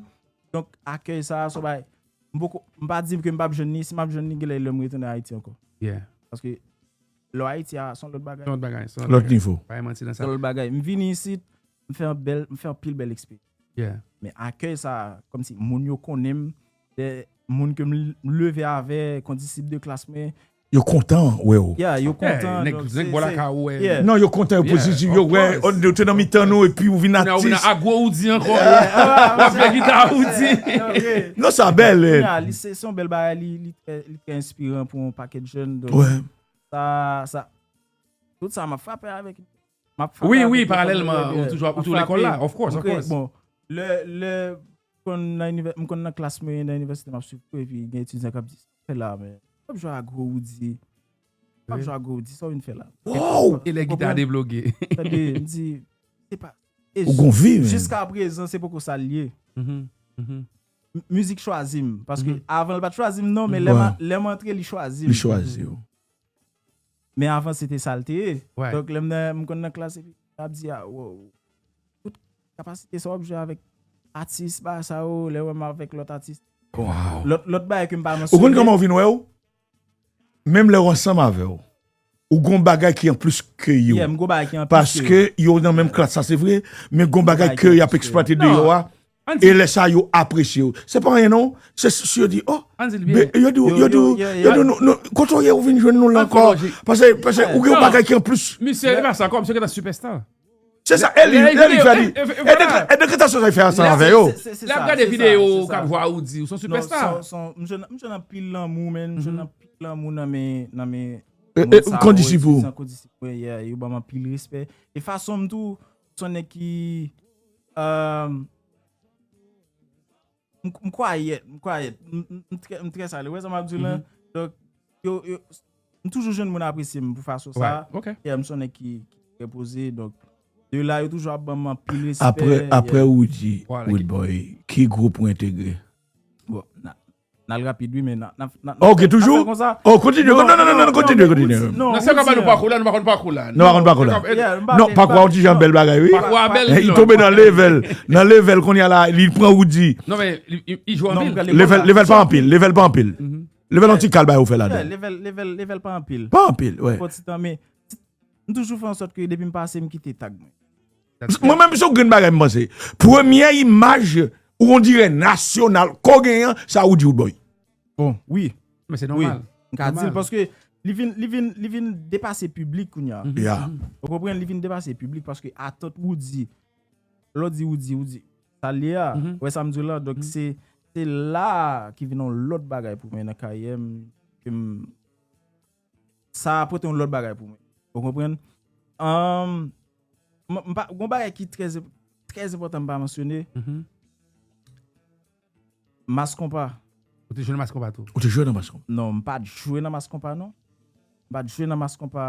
Donk, akèy sa a, se yon bagay, m poko, m pa di ke m p ap jwenn li, si m ap jwenn li, genlè lè m retounen Ayiti ankò. Paske lè w Ayiti a, se yon lòt bagay. Se yon lòt bagay, se yon lòt bagay. Lòt nivo. Pa gen manti nan sa. Se yon lòt bagay. M vini isit, m fè yon bèl, m fè anpil bèl eksperyans. Men akèy sa, kòmsi moun yo konnen m, de moun ke m l-, m leve avè, kondisip de klas mwen. Yo kontan wè w. Yeah, yo kontan, donk se, se, yeah. Non, yo kontan, yo pozitif, yo wè, yo te nan mitan nou, epi ou vin atis. Ou vin a gwo Roody ankò. W ap fè gita Roody. Non, sa bèl. Li se, se yon bèl bagay, li, li trè, li trè enspiran pou yon pakèt jèn, donk sa, sa, tout sa, m ap frape avèk. M ap frape avèk lekòl mwen, ou toujou, ou toujou lekòl la, of course, of course. Bon, lè, lè, konn nan inivè-, m konn nan klas mwen, nan inivèsite, m ap swiv kou, epi gen etidyan k ap di, "Sa w fè la, men? W ap jwe a gwo Roody. W ap jwe a gwo Roody, sa w vin fè la?" Wow! E lè gita a debloke. Tande, m di, se pa, e ou gon vi, men. Jiska prezan, se poko sa l ye. M-, mizik chwazi m, paske avan l pa t chwazi m non, men lè m a-, lè m antre, li chwazi m. Li chwazi w. Men avan, se te sa l te ye. Donk, lè m nan, m konn nan klas, epi m ap di, "Ah, wow. Tout kapasite sa w ap jwe avèk atis, ba sa yo, lè w wè m avèk lòt atis." Bon, lòt, lòt bagay ke m pa mansyone. Ou konn kòman w vin wè w? Menm lè w ansanm avè w, ou gon bagay ki anplis ke yo. Yeah, m gon bagay ki anplis ke yo. Paske yo nan menm klas, sa se vre, men gon bagay ke y ap eksplwate deyò a. E lè sa yo apresye w. Se pa anyen non. Se si yo di, oh, yo di, yo di, yo di, nou, nou, kote w ye, ou vin jwenn nou la ankò. Paske, paske ou gen yon bagay ki anplis. Misye, e pa sa, kòm se gentan sipèsta. Se sa, e li, e li fè li. E de, e de kanta sa y fè ansanm avè yo. Lè ap gade videyo, ou ka vwa ou di, ou se yon sipèsta. M jwenn, m jwenn anpil lanmou, men, m jwenn anpil lanmou nan men, nan men, kondisip ou. Kondisip, yeah, yo ban m anpil respè. E fason m tou, se yon nèg ki, euh, M, m kwayèt, m kwayèt. M, m, m trè, m trè salye. Ou wè sa m ap di w lan? Donk, yo, yo, m toujou jwenn moun apresye m pou fason sa. Yeah, m se yon nèg ki, ki trè poze. Donk, de la, yo toujou ap ban m anpil respè. Apre, apre Roody, Roodboy, ki gwoup ou entegre? Bon, na-, N al rapid, wi, men n a, n a, n a, n a, Ok, toujou? N a fè konsa. Oh, kontinye. Non, non, non, non, non, kontinye, kontinye. Non, se kòman nou pakou la, nou pa konn pakou la. Nou pa konn pakou la. Non, pakou a yon ti jan bèl bagay, wi. Pakou a bèl, li tonbe nan level, nan level kounye a la, li pran Roody. Non, men, li, li, li jwe anpil. Level, level pa anpil, level pa anpil. Level yon ti kal bagay ou fè ladan. Level, level, level pa anpil. Pa anpil, wi. Fò ti tan, men m toujou fè an sòt ke depi m pase, m kite tag mwen. Mwen menm, se yon grenn bagay m panse. Premyè imaj ou on dirè nasyonal, ko genyen, sa Roody Roodboy. Bon, wi. Men se nòmal. M ka di l paske li vin, li vin, li vin depase piblik kounye a. Ou konprann? Li vin depase piblik paske atant Roody, lè w di Roody, Roody, sa l ye a, wè sa m di w la, donk se, se la ki vin yon lòt bagay pou mwen nan karyè m, ke m, sa pote yon lòt bagay pou mwen. Ou konprann? Ann, m, m pa, gon bagay ki trè, trè enpòtan m pa mansyone. Mass Konpa. Ou te jwe nan Mass Konpa tou? Ou te jwe nan Mass Konpa? Non, m pa t jwe nan Mass Konpa, non. M pa t jwe nan Mass Konpa.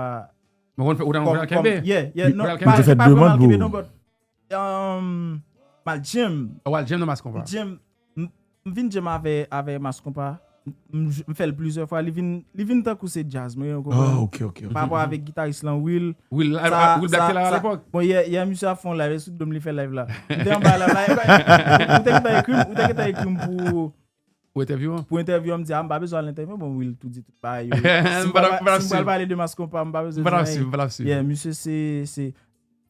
Mwen konn fè, ou t al kenbe? Yeah, yeah, non, pa, pa vrèman kenbe, non, but, um, m al jam. Ou al jam nan Mass Konpa? Jam, m, m vin jam avè, avè Mass Konpa. M, m, m fè l plizyè fwa. Li vin, li vin tankou se djaz mwen, ou konprann? Ah, ok, ok, ok. Pa rapò avèk gitaris lan, Will. Will, Will Black te la a lepòk? Bon, yè, yè, misye ap fè yon live, e sou do m li fè live la. M te anba la, la, ou te gentan ekri m, ou te gentan ekri m pou, Pou entèvyou an? Pou entèvyou an, m di, ah, m pa bezwen al entèvyou an, bon, Will tou di tout bagay yo. Si m pral pale de Mass Konpa, m pa bezwen di anyen. M pa t ap swiv, m pa t ap swiv. Yeah, misye se, se,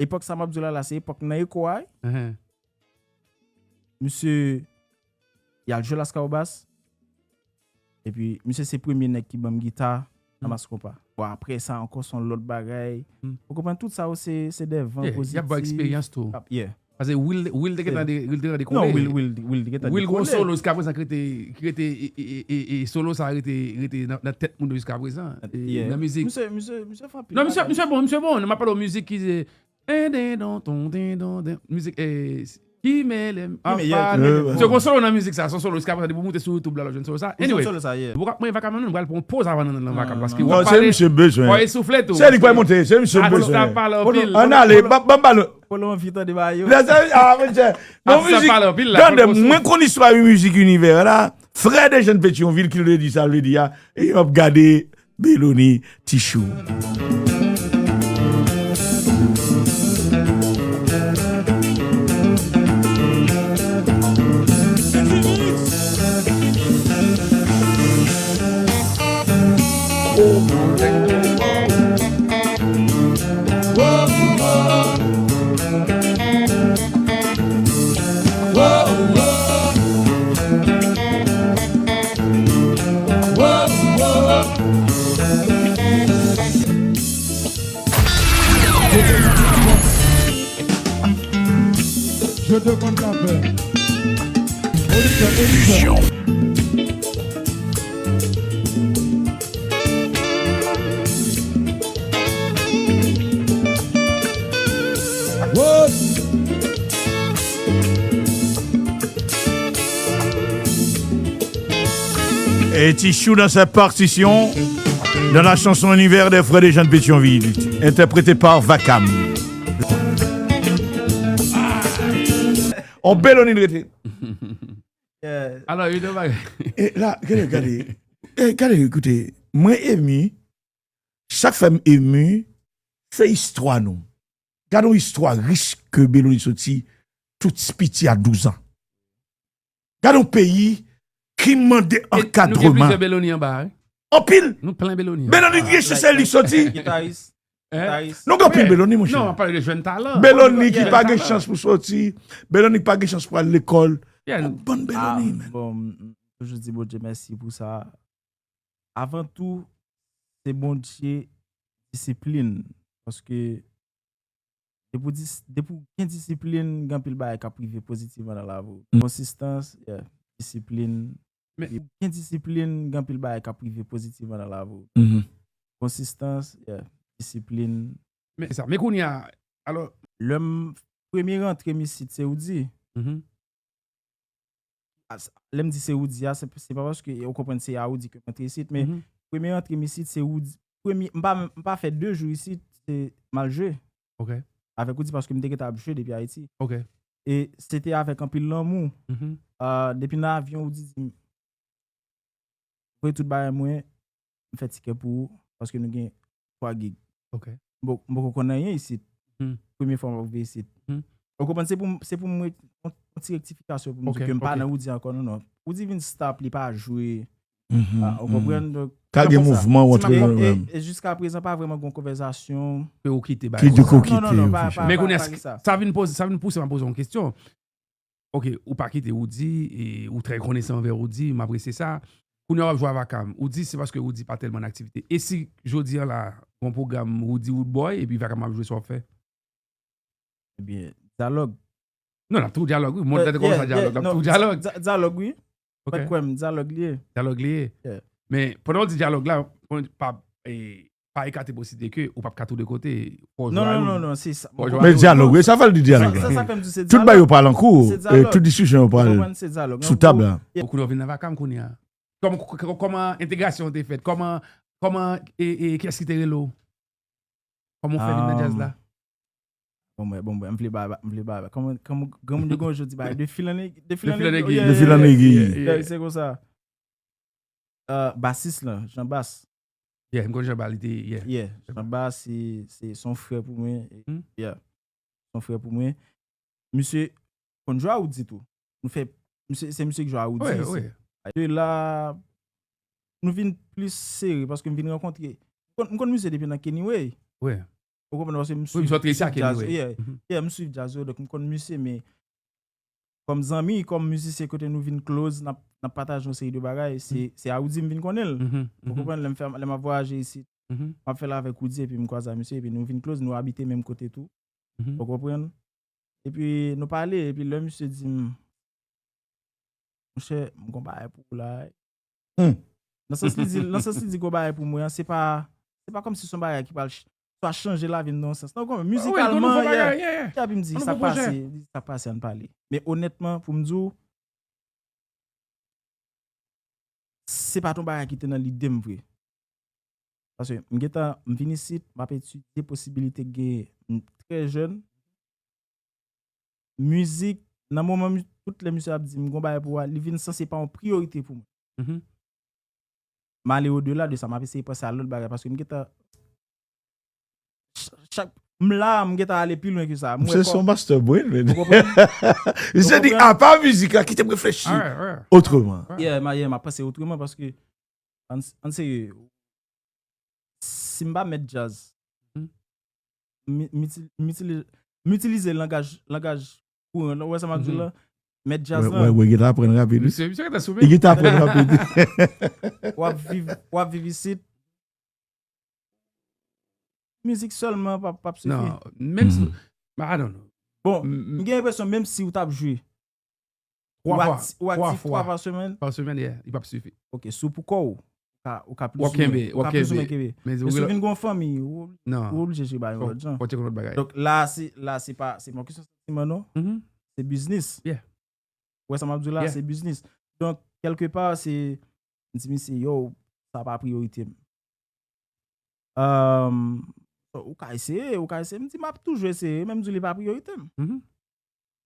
epòk sa m ap di w la, la, se epòk nan Eko a, wi. Misye, y al jwe Las Caobas. Epi, misye se premye nèg ki ban m gita nan Mass Konpa. Bon, apre sa ankò, se yon lòt bagay. Ou konprann, tout sa yo, se, se de van pozitif. Yeah, y ap ba w eksperyans tou. Yeah. Paske Will, Will te gentan de, Will te gentan dekole. Non, Will, Will, Will te gentan dekole. Will gon solo jiskaprezan ki rete, ki rete, e, e, e, e solo sa rete, rete nan, nan tèt moun yo jiskaprezan. E, nan mizik. Misye, misye, misye fè anpil bagay. Non, misye, misye bon, misye bon. M ap pale w mizik ki se, den, den, don, ton, den, don, den. Mizik, e, ki mele m apa nou. Se gon solo nan mizik sa, se yon solo jiskaprezan, depi w moute sou YouTube la, w ap jwenn solo sa. Anyway, mwen Vakam nan, nou pral pran yon poz avan nou nan Vakam, paske w ap pale, w ap esoufle tou. Se li k pral monte, se misye bezwen. Atis la pale anpil. Ann ale, ban, ban, ban, Polo anvi tande ba yo. Lè sa, ah, monchè. Bon, mizik, tande, mwen konn istwa mizik Inivè la. Frè de jèn Petyonvil ki vle di sa l vle di a. E y ap gade Bélony Tichou. Je demande la paix. Olivier, Olivier. Et Tichou dans sa partition, dans la chanson Univers des Frères de Jean de Pétionville, interprété par Vakam. On Bélony rete. Alò, yo te bagay. E la, gade, gade. E, gade, ekoute, mwen emi, sa k fè m emi, se istwa nou. Gade yon istwa rich ke Bélony soti, tou piti a douz an. Gade yon peyi ki mande ankadreman. Nou gen plizyè Bélony anba, wi. Anpil. Nou plen Bélony. Bélony gen chans se li soti. Gitaris. Hein? Gitaris. Nou gen anpil Bélony, monchè. Non, m ap pale de jèn talan. Bélony ki pa gen chans pou soti. Bélony ki pa gen chans pou al lekòl. Yon bann Bélony, men. Bon, m toujou di Bondye mèsi pou sa. Avan tou, se Bondye disiplin. Paske depi w dis-, depi w gen disiplin, gen anpil bagay k ap rive pozitivman nan lavi w. Konsistans, yeah, disiplin. Depi w gen disiplin, gen anpil bagay k ap rive pozitivman nan lavi w. Konsistans, yeah, disiplin. Men sa, men kounye a, alò. Lè m premye rantre m isit, se Roody. Lè m di se Roody a, se, se pa paske ou konprann se a Roody ke m rantre isit, men premye rantre m isit, se Roody. Premye, m pa, m pa fè de jou isit, se m al jwe. Ok. Avèk Roody paske m te gentan ap jwe depi Ayiti. Ok. E se te avèk anpil lanmou. Ah, depi nan avyon, Roody di m, voye tout bagay mwen, m fè tikè pou ou, paske nou gen twa gig. Ok. Bon, m poko konn anyen isit. Hmm. Premye fwa m ap viv isit. Hmm. Ou konprann, se pou m, se pou m yon ti rektifikasyon pou m Ok, di ke m pa ok. Nan Roody ankò, non, non. Roody vin stop, li pa jwe. Mhm, Ah, ou mhm. konprann? Donk, Ka gen Nan fòs. mouvman ou e, antre nan e, menm. E jiska prezan, pa vrèman gen konvèzasyon. Ke ou kite ba Ki di yo. kou Non, non, kite non, yo pa, ki pa, fè. Men pa, kounye pa a, gen sa. Sa vin poze, sa vin pouse m a poze yon kesyon. Ok, ou pa kite Roody, e ou trè konesan anvè Roody, m apresye sa. Kounye a w ap jwe a Vakam. Ou di se paske Roody pa tèlman nan aktivite. E si jodi a la, gon pwogram Roody Roodboy, epi Vakam ap jwe, sa w ap fè? Ebyen, dyalòg. Non, n ap tou dyalòg, wi. Mond la te konn sa dyalòg, n ap tou dyalòg. Dyalòg, wi. Ok. Mwen kwè m, dyalòg li ye. Dyalòg li ye. Yeah. Men pandan w di dyalòg la, pa, e, pa ekate posiblite ke ou p ap ka tou de kote. Fò w jwe Non, a non, youn. non, non, se sa. Fò w jwe a Men youn. dyalòg, wi, sa fè l di Sa, dyalòg sa, la. Sa fè m di se Tout bagay yo dyalòg. pale an kou, Se e, dyalòg. tout diskisyon yo Ou konprann, pale se dyalòg. sou tab la. Ou konnen w vin nan Vakam kounye a. Kòman, kòman entegrasyon an te fèt? Kòman, kòman, e, e, kiyès ki te rele w? Kòman w fè vin nan djaz la? Bon, mwen, bon, mwen, m vle ba, m vle ba. Kòman, kòman, granmoun yo gen yon jodi bagay, de fil an egi, de fil De an fil an egi, egi. yeah, De fil an yeah, egi. yeah, yeah, se konsa. Euh, basis lan, Jean Bass. Yeah, m konn Jean Bass, li te, yeah. Yeah, Jean Bass, se, se, se yon frè pou mwen. Hmm. Yeah. Se yon frè pou mwen. Misye konn jwe a Roody tou. Nou fè, misye, se misye ki jwe a Roody. Wi, Se- wi. De la, nou vin plis sere paske m vin rankontre. M konn, m konn misye depi nan Kenny Way. Wi. Ou konprann paske m Wi, m sot resi a Kenny djaz. Way. Yeah, Mhm. yeah, m swiv djaz yo, donk m konn misye, men kòm zanmi, kòm mizisyen kote nou vin close, n ap, n ap pataje yon seri de bagay, se, se a Roody m vin konnen l. Mhm, Ou mhm, konprann, lè m fè, lè m ap vwayaje isit, mhm. m ap fè l avèk Roody epi m kwaze a misye, epi nou vin close, nou abite menm kote tou. Mhm. Ou konprann? Epi nou pale, epi lè misye di m, monchè, m gon bagay pou ou la. Hmm. Nan sans li di, nan sans li di gon bagay pou mwen an, se pa, se pa kòmsi se yon bagay ki pral ch- swa chanje lavi m nan yon sans. Non, kòm Wi, mizikalman, gon nouvo yeah, bagay, yeah, yeah. Kè ap di m di, Gon sa nouvo pwojè. Pase, li di, sa pase, ann pale. Men onètman, pou m di w, se pa t yon bagay ki te nan lide m vre. Paske m gentan, m vin isit, m ap etidye posibilite gen, m trè jèn. Mizik, nan moman mi- tout lè misye ap di m gon bagay pou ou a, li vin sanse pa yon priyorite pou mwen. Mhm. M ale odela de sa, m ap eseye panse a lòt bagay paske m gentan ch- chak m la, m gentan ale pi lwen ke sa. M wè Misye se kò- yon master brain, men. Ou konprann? Misye di, konprann? Apa mizik la, kite m reflechi Alright, alright. otreman. Yeah, ma, yeah, m ap panse otreman paske ann, ann serye, si m pa mèt djaz, Mhm. m, m itili- m itili- m itilize langaj, langaj kouran, ou wè sa m ap di Mhm. la? Mèt djaz Wè, lan. wè, wè, gentan aprann rapid. Wi. Misye, misye gentan sou Li gentan aprann rapid. W ap viv, w ap viv isit. Mizik sèlman p ap, p ap sifi. Non, menm si, Mhm. I don't know. Bon, M- m gen enpresyon menm si w t ap jwe, Twa ou fwa, akti- ou twa aktif twa fwa pa semèn, pa semèn, yeah, li p ap sifi. Ok, si w pou kò w, ou ka, ou ka plis W ap ou mwen, kenbe, ou w ap ka plis ou mwen kenbe. Kenbe. Men Men si w rela- vin gon fanmi, ou, Non. ou oblije jwe ba yon Fò- lòt jan. Fò tcheke lòt bagay. Donk la, se, la, se pa, se pa yon kesyon santiman, non. Mhm. Se biznis. Yeah. Ou wè sa m ap di w la, Yeah. Se biznis. Donk, kèlkepa, se, m di misye, yo, sa pa priyorite m. Um, ou ka eseye, ou ka eseye. M di, m ap toujou eseye, men m di li pa priyorite m. Mhm.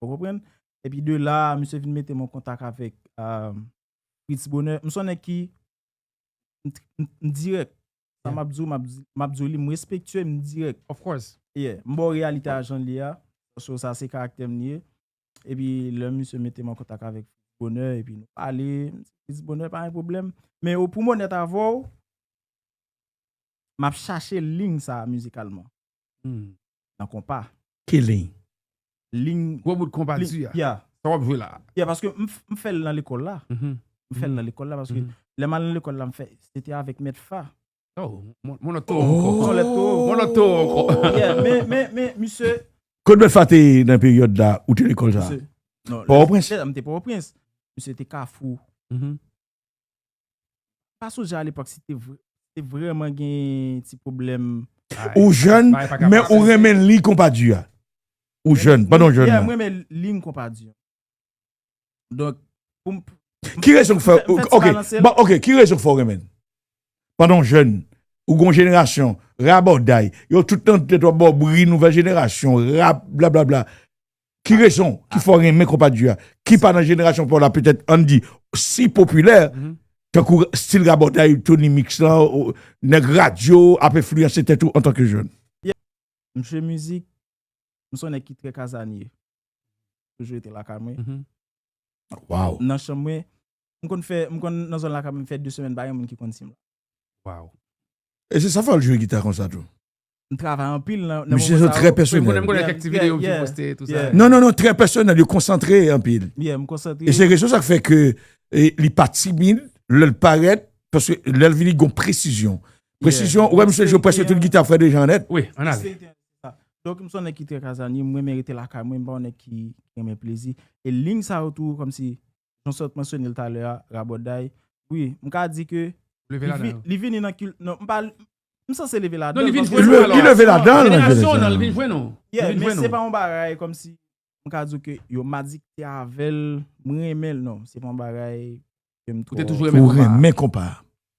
Ou konprann? Epi de la, misye vin mete m an kontak avèk, um, Fritz Bonheur. M se yon nèg ki, m, m, m dirèk. Sa Yeah. m ap di w, m ap di, m ap di w li, m respektye, m dirèk. Of course. Yeah, m ba w reyalite a jan l ye a. So, sa se karaktè m li ye. Epi lè misye mete m an kontak avèk Bonheur, epi nou pale, m di, Fritz Bonheur pa gen pwoblèm. Men o, pou m onèt avè w, m ap chache liy sa a mizikalman. Hmm. Nan konpa. Ki liy? Liy. Gwo bout konpa Liy, di a. Yeah. Sa w ap jwe la. Yeah, paske m, f- m fè l nan lekòl la. Mhm. M fè l Mhm. nan lekòl la, paske Mhm. lè m al nan lekòl la, m fè, se te avèk mèt Fa. Oh, mon, mon lòt towo ankò. Mon lòt towo. Mon lòt towo ankò. Yeah, men, men, men, misye. Kot mèt Fa te nan peryòd la ou te lekòl sa? Misye, non, Pòtoprens? Lè m te Pòtoprens. Misye te Kafou. Mhm. Pa sonje alepòk si te vre, te vrèman gen ti pwoblèm. Ay, Ou jèn, bagay pa ka men pase. Ou renmen liy konpa di a. Ou jèn, pandan w jèn Yeah, nan. mwen renmen liy konpa di a. Donk, pou m Ki rezon k fè, m fè ti ok, balanse l. Bon, ok, ki rezon k fè w renmen l? Pandan w jèn, ou gon jenerasyon, rabòday, yo tout nan tèt w ap ba w bri nouvèl jenerasyon, rap, blablabla. Ki rezon ki fè w renmen konpa di a? Ki pa nan jenerasyon pa w la, petèt, ann di, si popilè, Mhm. tankou stil rabòday Tony Mix lan, nèg radyo ap enfliyanse tèt ou antanke jèn? M jwe mizik, m se yon nèg ki trè kazanye. Toujou rete lakay mwen. Wow. Nan chanm mwen, m konn fè, m konn nan zòn lakay mwen fè de semèn pa gen moun ki konn si m la. Wow. E se sa fè l jwe gita konsa tou. M travay anpil nan Misye se trè pèsonèl. Mwen konn kèk ti videyo m poste tou sa. Non, non, non, trè pèsonèl, yo konsantre anpil. Yeah, m konsantre. E se rezon sa k fè ke e, li pa timid, lè l parèt, paske lè l vini gon presizyon. Presizyon, ou wè misye jwe prèske tout gita frè de jan nèt. Wi, ann ale. Donk, m se yon nèg ki trè kazanye, m renmen rete lakay mwen, m pa yon nèg ki renmen plezi. E liy sa yo tou, kòmsi, jan sot mansyone l talè a, rabòday. Wi, m ka di ke Leve ladan. Li vini nan kil... Non, m pa... M sanse leve ladan. Non, li vin jwenn nou. Li leve ladan nan jenerasyon. Li vin jwenn nou. Yeah, men se pa yon bagay kòmsi m ka di ke yo m adikte avè l, m renmen l, non. Se pa yon bagay ke m twò... Ou renmen konpa.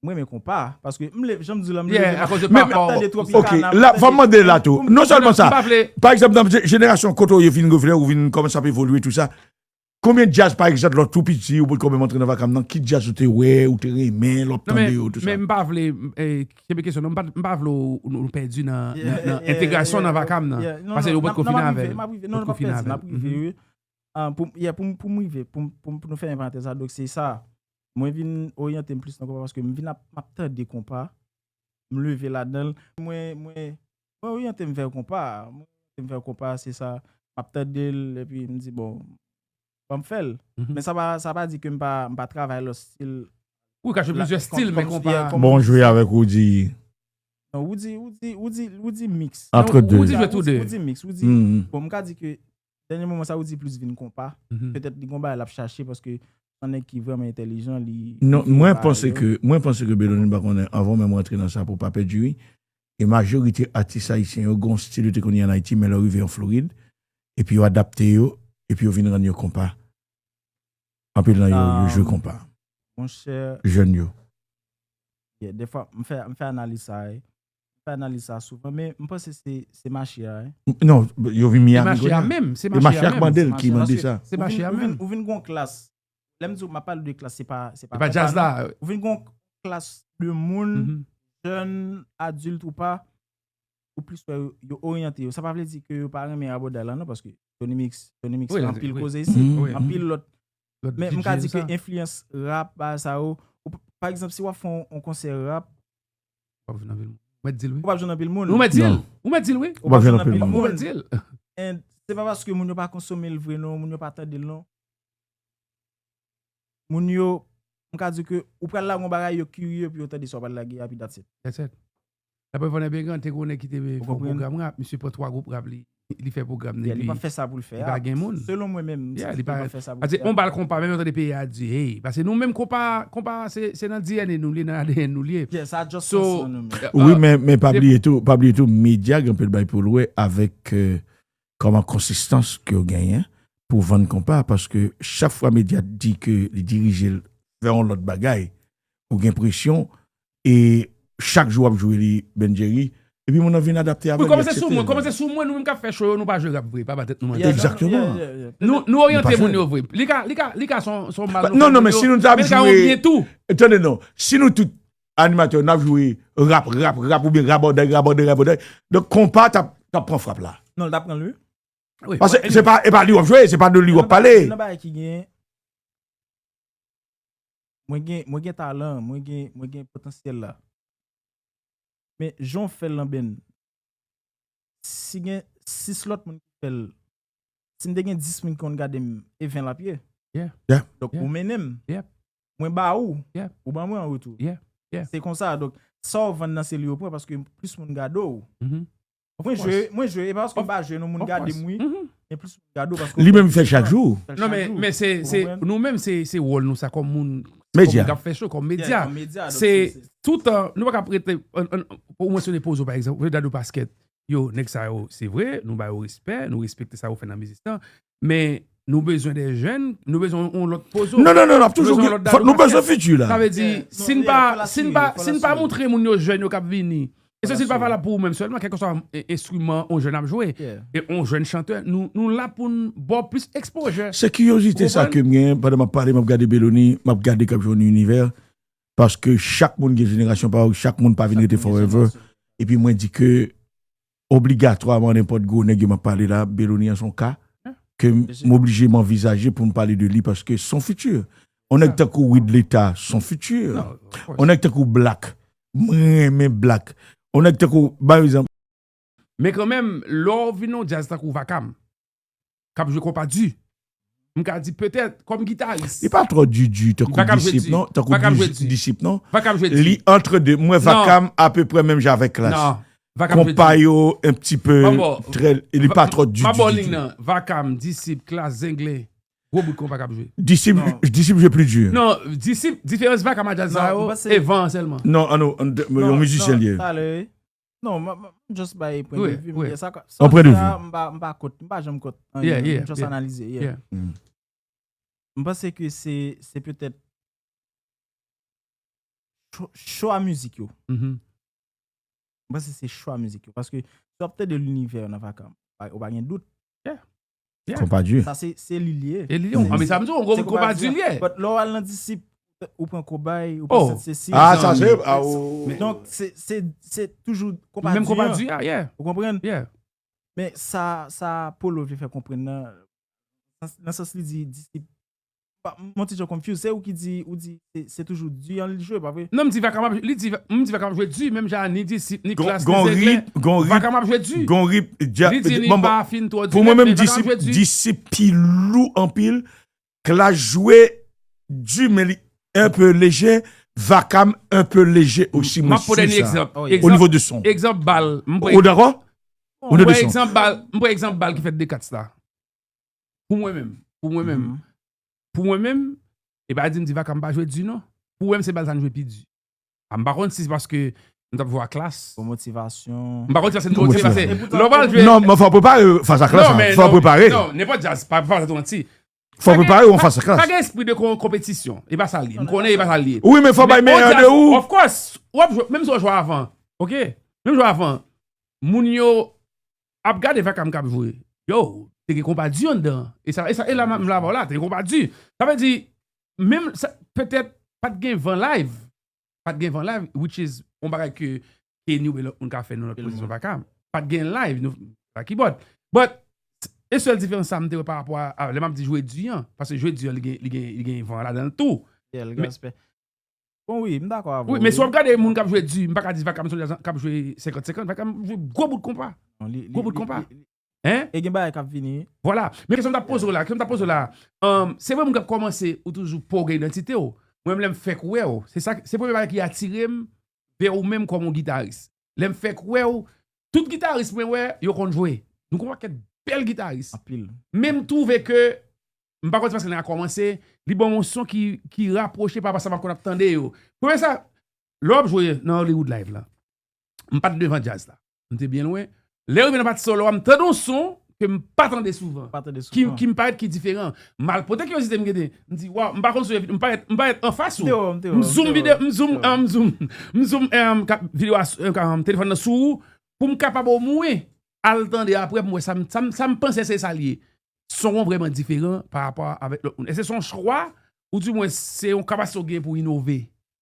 Mwen renmen konpa, paske m leve, jan m di la, m leve Yeah, akoz de m papa tande w. Tropicana, Ok, la, fò m mande la tou. Non sèlman sa, M pa vle. Pa egzanp, nan jenerasyon kote w yo vin revle, ou vin kòmanse ap evolye tou sa. Konbyen djaz, pa egzanp, lè w tou piti, ou potko menm antre nan vakam nan, ki djaz ou te wè, ou te renmen, lè w ap tande yo, tou sa? Men m pa vle, eh, kenbe kesyon, non, m pa, m pa vle w- nou pèdi nan, nan, nan entegrasyon nan vakam nan. Paske yo potko fini avè l. Non, nou pa pèdi, n ap rive, wi. Ah, pou, yeah, pou, pou m rive, pou, pou, pou nou fèmen parantèz la, donk se sa. Mwen vin oryante m plis nan konpa paske m vin ap, m ap tande konpa. M leve ladan l. Mwen, mwen, mwen oryante m vè konpa. Mwen oryante m vè konpa, se sa. M ap tande l, epi m di, bon, ban m fè l. Men sa pa, sa pa di ke m pa, m pa travay lòt stil. Ou ka jwe plizyè stil, men konpa. Bon, jwe avèk Roody. Non, Roody, Roody, Roody, Roody mix. Entre deux. Roody jwe tou de. Roody mix, Roody. Bon, m ka di ke dènye moman sa, Roody plis vin konpa. Petèt li gon bagay l ap chache paske se yon nèg ki vrèman entèlijan, li... Non, mwen panse ke, mwen panse ke Belonie pa konnen, anvan menm rantre nan sa pou pa pèdi wi. E majorite atis ayisyen yo gon stil yo te konn gen an Ayiti, men lè yo rive an Florid, epi yo adapte yo, epi yo vin rann yo konpa. Anpil nan yo, yo jwe konpa. Monchè, Jèn yo. yeah, defwa, m fè, m fè analiz sa, wi. M fè analiz sa souvan, men m panse se, se mache a, wi. Non, yo vin Miami kounye a. Menm, se E mache a k mande l ki mande sa. Se mache a Ou vin, menm. Ou vin gon klas. Lè m di w, m ap pale de klas, se pa, se pa Se pa djaz la. Ou vin gon klas de moun, jèn, adilt ou pa, ou plis wè yo, yo oryante yo. Sa pa vle di ke yo pa renmen rabòday la, non, paske Tony Mix, Tony Mix fè anpil koze isi, anpil lòt. Men m ka di ke enfliyans rap, bagay sa yo, ou p- pa egzanp, si w ap fè yon, yon konsè rap, Ou ap jwenn anpil moun. Ou mèt di l, wi. Ou p ap jwenn anpil moun. Ou mèt di l. Ou mèt di l, wi. Ou p ap jwenn anpil moun. Ou mèt di l. And se pa paske moun yo pa konsome l vre, non, moun yo pa tande l, non. Moun yo, m ka di ke ou pral lage yon bagay, yo kirye, epi yo tande sa w pral lage a, epi that's it. That's it. Apre Vanèbe Gran te konnen ki te fè yon pwogram rap, misye pran twa gwoup rap li, li fè pwogram nèg li. Li pa fè sa pou l fè a. Li pa gen moun. Selon mwen menm, li pa fè sa pou l fè a. Paske yon bal konpa, menm yo tande peyi a di, hey, paske nou menm konpa, konpa se, se nan D N A nou li ye, nan A D N nou li ye. Yeah, sa just sens nan nou menm. Wi, men, men pa bliye tou, pa bliye tou, medya gen anpil bay pou l wè avèk euh, kòman konsistans ke yo genyen pou vann konpa, paske chak fwa medya di ke li dirije l vè yon lòt bagay, ou gen presyon, e chak jou w ap jwe li, Ben Jerry, epi moun nan vin adapte avè l. Kòman se sou mwen, kòman se sou mwen, nou menm k ap fè cho yo, nou pa jwe rap vre, pa ba tèt nou manti. Egzakteman. Nou, nou oryante moun yo vre. Li ka, li ka, li ka son, son mal. Non, non, men si nou t ap jwe, tande non, si nou tout animatè, n ap jwe rap, rap, rap, oubyen rabòday, rabòday, rabòday, donk konpa t ap, t ap pran frap la. Non, l t ap pran l, wi. Paske se pa, e pa li w ap jwe, se pa de li w ap pale. Nan bagay ki gen, mwen gen, mwen gen talan, mwen gen, mwen gen potansyèl la. Men jan w fè l lan, Ben, si gen sis lòt moun ki fè l, si m te gen dis moun ki konn gade m, e ven l ap ye. Donk ou mennen m. Mwen ba ou, ou ban mwen an retou. Se konsa, donk sa w vann nan se li yo pran paske plis moun gade w. Mwen jwe, mwen jwe, e pa paske m pa jwe non, moun gade m wi. Men plis moun gade w paske... Li menm fè chak jou. Non, men, men se, se, nou menm se, se wòl nou sa kòm moun, kòm moun k ap fè cho, kòm medya. Se toutan, nou pa ka ap rete, ou mansyone Pozo pa egzanp, ou Dadou Pasquet. Yo, nèg sa yo, se vre, nou ba yo respè, nou respekte sa yo fè nan mizik lan, men nou bezwen de jèn, nou bezwen yon lòt Pozo. Non, non, non, n ap toujou gen, nou bezwen fiti la. Sa vle di, si n pa, si n pa, si n pa montre moun yo jèn yo k ap vini, e se si l pa valab pou ou menm sèlman, kèlkeswa enstriman yon jèn ap jwe, e yon jèn chantè, nou, nou la pou n ba w plis exposure. Se kiryozite sa ke m genyen, pandan m ap pale, m ap gade Belonie, m ap gade k ap jwe yon univè. Paske chak moun gen jenerasyon pa yo, chak moun pa vin rete forever. Epi mwen di ke obligatwaman nenpòt gwo nèg yo m ap pale la, Belonie an se yon ka, ke m oblije m anvizaje pou m pale de li paske se yon fiti. Yon nèg tankou Wid Leta, se yon fiti. Yon nèg tankou Black, mwen renmen Black. Yon nèg tankou, ba egzanp, Men kanmenm, lè w vin nan yon djaz tankou Vakam, k ap jwe konpa di, m ka di petèt, kòm gitaris. Li pa twò di di tankou Disip, non? Tankou Disip, non? Li antre de. Mwen, Vakam apeprè menm jan avèk Klass. Konpa yo, un petit peu, trè, li pa twò di di di. Vakam, Disip, Klass, Zenglen. Gwo bout konpa k ap jwe. Disip, Disip jwe pli di. Non, Disip, diferans Vakam a djaz sa yo, e van an sèlman. Non, an nou, yon mizisyen li ye. Non, m just bay pwen de vi m. Sa, sa, m pa, m pa kont, m pa janm kont. M just analize. M panse ke se, se petèt chwa mizik yo. M panse se chwa mizik yo. Paske si w ap tande linivè yo nan Vakam, ou pa gen dout. Konpa di. Sa se, se li l ye. E li, an, men sa m di w, konpa di l ye. But lè w al nan Disip, ou pran Kobay, ou pran Sent Sesi. Ah, sa se. Donk, se, se, se toujou konpa di. Menm konpa di a, yeah. Ou konprann? Yeah. Men sa, sa Polo vle fè konprann nan, nan sans li di, Disip, m on ti jan confuse. Se ou ki di, ou di, se, se toujou di an li jwe, pa vre? Non, m di Vakam ap, li di, m di Vakam ap jwe di, menm jan ni Disip, ni Klass, ni Zenglen. Vakam ap jwe di. Gon rip, li di ni pa fin twò di. Pou mwen menm, Disip, Disip pi lou anpil. Klass jwe di, men li un peu léger. Vakam un peu léger aussi, mwen si sa. O nivo de son. Egzanp bal. Ou dakò? Ou de son. Egzanp bal, m pran egzanp bal ki fèt de kat la. Pou mwen menm. Pou mwen menm. Pou mwen menm, e pa di m di Vakam pa jwe di non. Pou mwen se bal sa n jwe pi di. A m pa konn si se paske m t ap jwe a Klass. Pou motivasyon. M pa konn si se motivasyon. Lè w pral jwe. Non, men fò w prepare fas a Klass la. Fò w prepare. Non, nenpòt djaz, pa, pa fè tou manti. Fò w prepare w anfas a Klass. Pa gen espri de konpetisyon. E pa sa l ye. M konnen e pa sa l ye. Wi, men fò w bay meyè de ou. Of course. W ap jwe, menm si w jwe avan. Oke? Menm jwe avan. Moun yo ap gade Vakam k ap jwe. Yo, te gen konpa di anndan. E sa, e sa, e la m la ba w la, te gen konpa di. Sa vle di, menm, petèt, pa t gen van live. Pa t gen van live, which is yon bagay ke Kenny oubyen lòt moun ka fè nan lòt pozisyon Vakam. Pa t gen live, nou, sa kibòd. But, e sèl diferans sa m te wè pa rapò a, lè m ap di jwe di an, paske jwe di an, li gen, li gen, li gen van ladan l tou. Bon, wi, m dakò avè w. Wi, men si w ap gade moun k ap jwe di, m pa ka di Vakam se yon djaz k ap jwe senkant senkant, Vakam jwe gwo bout konpa. Gwo bout konpa. Hein? E gen bagay k ap vini. Vwala. Men kesyon m t ap poze w la, kesyon m t ap poze w la, se vre moun k ap kòmanse, ou toujou pa w gen idantite w. Mwen menm lè m fèk wè w, se sa, se premye bagay ki atire m vè ou menm kòm yon gitaris. Lè m fèk wè w, tout gitaris mwen wè, yo konn jwe. Nou gon pakèt bèl gitaris. Anpil. Men m twouve ke M pa konn si paske lè a kòmanse, li ban m yon son ki, ki rapwoche pa rapò sa m ap konn ap tande yo. Premye sa, lè w ap jwe nan Hollywood Live la, m pa t devan djaz la. M te byen lwen. Lè w rive nan pati solo a, m tande yon son ke m pa tande souvan. Pa tande souvan. Ki, ki m parèt ki diferan. M al pote kiryozite m genyen. M di, waw, m pa konn sou, m parèt, m parèt anfas ou. M zoom videyo, m zoom, m zoom, m zoom videyo a, telefòn nan sou ou, pou m kapab omwen al tande apre pou m wè sa m, sa m, sa m panse se sa l ye. Son an vrèman diferan pa rapò avèk lòt moun. Èske se yon chwa, oudimwen se yon kapasite w gen pou w inove?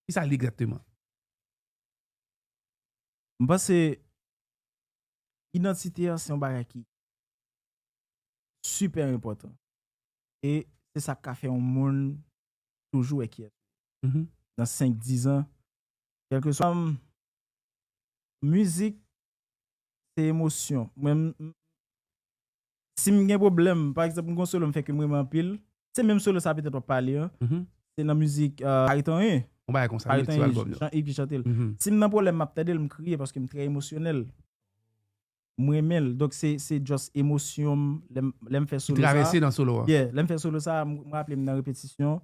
Ki sa l ye egzakteman? M panse idantite an se yon bagay ki sipè enpòtan. E se sa k ka fè yon moun toujou wè kiyès ou ye. Nan senk, diz an, kèlkeswa mizik se emosyon. Mwen, si m gen pwoblèm, pa egzanp, m gen yon solo m fè ke m renmen anpil, se menm solo sa petèt w ap pale an. Se nan mizik Parèt Anyen. Yon bagay konsa, Parèt Anyen, Jean Yves ki chante l. Si m nan pwoblèm, m ap tande l, m kriye paske m trè emosyonèl. M renmen l. Donk, se, se just emosyon m lè m, lè m fè solo sa. Travèse nan solo a. Yeah, lè m fè solo sa, m raple m nan repetisyon.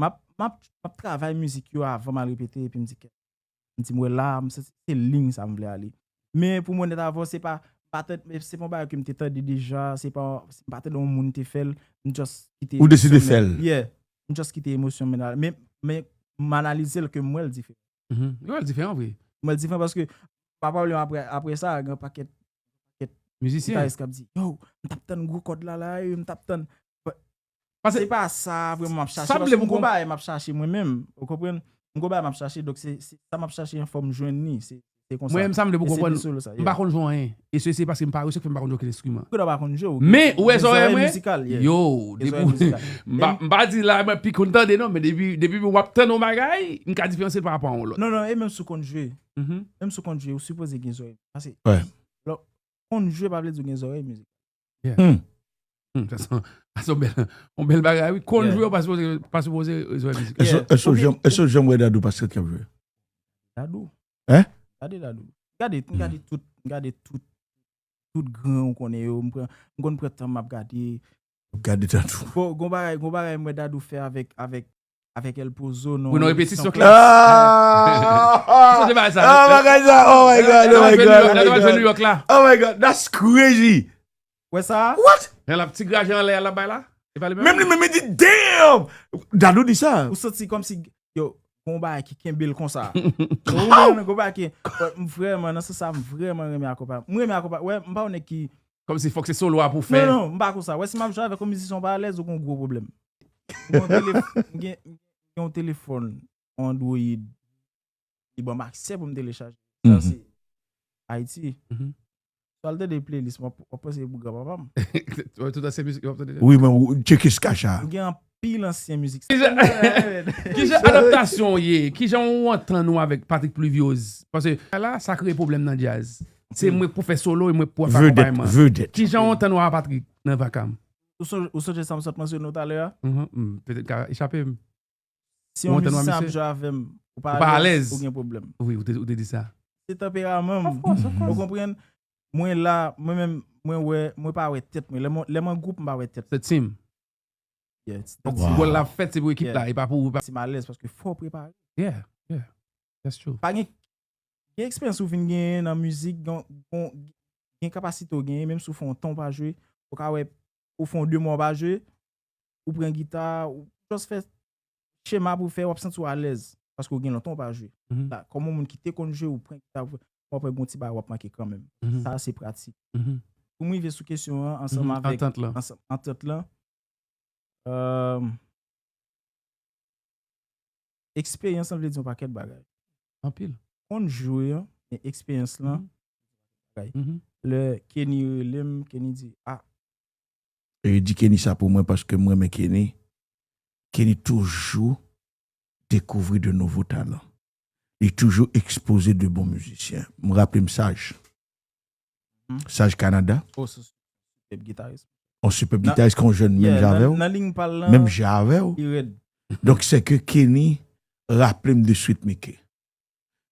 M ap, m ap, m ap travay mizik yo avan m al repete, epi m di, kèt, m di, m wè la, m santi se liy sa m vle ale. Men pou m onèt avè w, se pa, pa tèt, se pa yon bagay ke m te tande deja, se pa, m pa tande yon moun te fè l, m just kite emosyon m. Ou deside fè l? Yeah. M just kite emosyon m ale. Men, men m analize l ke m wè l diferan. M wè l diferan vre. M wè l diferan paske, pa pwoblèm apre, apre sa, gen yon pakèt, pakèt gitaris k ap di, yo, m t ap tann gwo kòd la la, yo, m t ap tann. But, Paske Se pa sa vrèman m ap chache. sa m Paske vle m pou gon kon- bagay m ap chache mwen menm. Ou konprann? M gon bagay m ap chache. Donk se se sa m ap chache an fòm jwenn li. Se se konsa. Mwen menm sa m vle pou E se konprann. de solo sa, M pa konn jwe anyen. E se se paske m pa rese fè m pa konn jwe okenn enstriman. Ou pa konn jwe. Men ou wè zòrèy mwen? Mizikal, yeah. Yo, Gen zòrèy depi mizikal. m pa- m pa di la mwen pi konn tande non, men depi depi w ap tann yon bagay, m ka diferansye l pa rapò a yon lòt. Non, non, e menm si w konn jwe. Mhm. Menm si w konn jwe, ou sipoze gen zòrèy. Paske Ouais. lò, konn jwe pa vle di w gen zòrèy mizik. Hmm. Hmm, sa se yon- sa se yon bèl yon bèl bagay wi. Konn Yeah. jwe ou pa sipoze pa sipoze zòrèy mizik. Èske Yeah. èske w Oubyen- janm- èske w janm wè Dadou Pascal k ap jwe? Dadou. Hein? Gade Dadou. Gade, gade tout, gade tout, tout gran ou konnen yo. M pran- m konn pran tan m ap gade. Gade Dadou. Bon, gon bagay, gon bagay mwen Dadou fè avèk avèk avèk El Pozo non. Wi, nan repetisyon Son klas. Ah! Sonje bagay sa. Oh my god, oh my god, oh my god, oh Dadou my al jwe New god. York la. Oh my god, that's crazy. Wè sa? What? Lè l ap ti graje anlè a l ap bay la. E pa li menm? Menm li menm li di damn. Dadou di sa. Ou santi kòmsi yo gon bagay ki kenbe l konsa. Ou konprann? Gon bagay ki wè, m vrèman nan sans sa m vrèman renmen akonpay. M renmen akonpay. Wè, m pa yon nèg ki Kòmsi fòk se solo a pou fè. Non, non, m pa konsa. Wè, si m ap jwe avèk yon mizisyen ou pa alèz, ou gen yon gwo pwoblèm. M gen yon telef- m gen m gen yon telefòn Android, li ban m aksè pou m telechaje. Sa Mhm. se Ayiti. Mhm. Swa l tande playlist, m ap w ap panse pou granpapa m. Tout ansyen mizik yo ap tande. Wi, men ou tcheke Skacha. M gen anpil ansyen mizik. Kijan adaptasyon w ye? Kijan w antann ou avèk Patrick Pluviose? Paske la, sa kreye pwoblèm nan djaz. Se mwen k pou fè solo e mwen k pou fè Vedèt, akonpayman. Vedèt. Kijan w antann ou avèk Patrick nan vakam? Ou sonje, ou sonje sa m sot mansyone w talè a? Mhm, mm, petèt ka echape m. Si Ou yon antann w a mizisyen ap misye? Jwe avè m, ou Ou pa alèz. Ou gen pwoblèm. Wi, ou te, ou te di sa. Se tanperaman m. Ou konprann? Mwen la, mwen menm, mwen wè, mwen pa wè tèt mwen. Lè mwen lè mwen gwoup, m pa wè tèt. Se team. Yeah, it's- Donk, Wow. gòl la fèt, se pou ekip Yeah. la, e pa pou ou. Si m alèz paske fò w prepare. Yeah, yeah. That's true. Pa gen gen eksperyans ou vin genyen nan mizik, gen, gen, gen kapasite ou genyen, menm si ou fè yon tan ou pa jwe, ou ka wè, ou fè yon de mwa ou pa jwe, ou pran gita, ou just fè chema pou fè, w ap santi w alèz, paske ou gen lontan ou pa jwe. Mhm. La, kòm yon moun ki te konn jwe, ou pran gita, ou w ap wè gon ti bagay w ap manke kanmenm. Mhm. Sa se pratik. Mhm. Pou mwen rive sou kesyon an, ansanm Mhm. avèk Antant lan. ansanm- antant lan, euh, eksperyans lan vle di yon pakèt bagay. Anpil. Konn jwe an, men eksperyans lan, Mhm. lè Kenny rele m, Kenny di, ah, E di Kenny sa pou mwen paske mwen renmen Kenny. Kenny toujou dekouvri de nouvo talan. Li toujou ekspoze de bon mizisyen. M raple m Saj. Mhm. Saj Canada. Oh, se superb gitaris. On superb gitaris kon jèn menm Yeah, jan avè nan, w. Nan liy pal lan, Menm jan avè w. Li rèd. Donk se ke Kenny raple m de swit Mickey.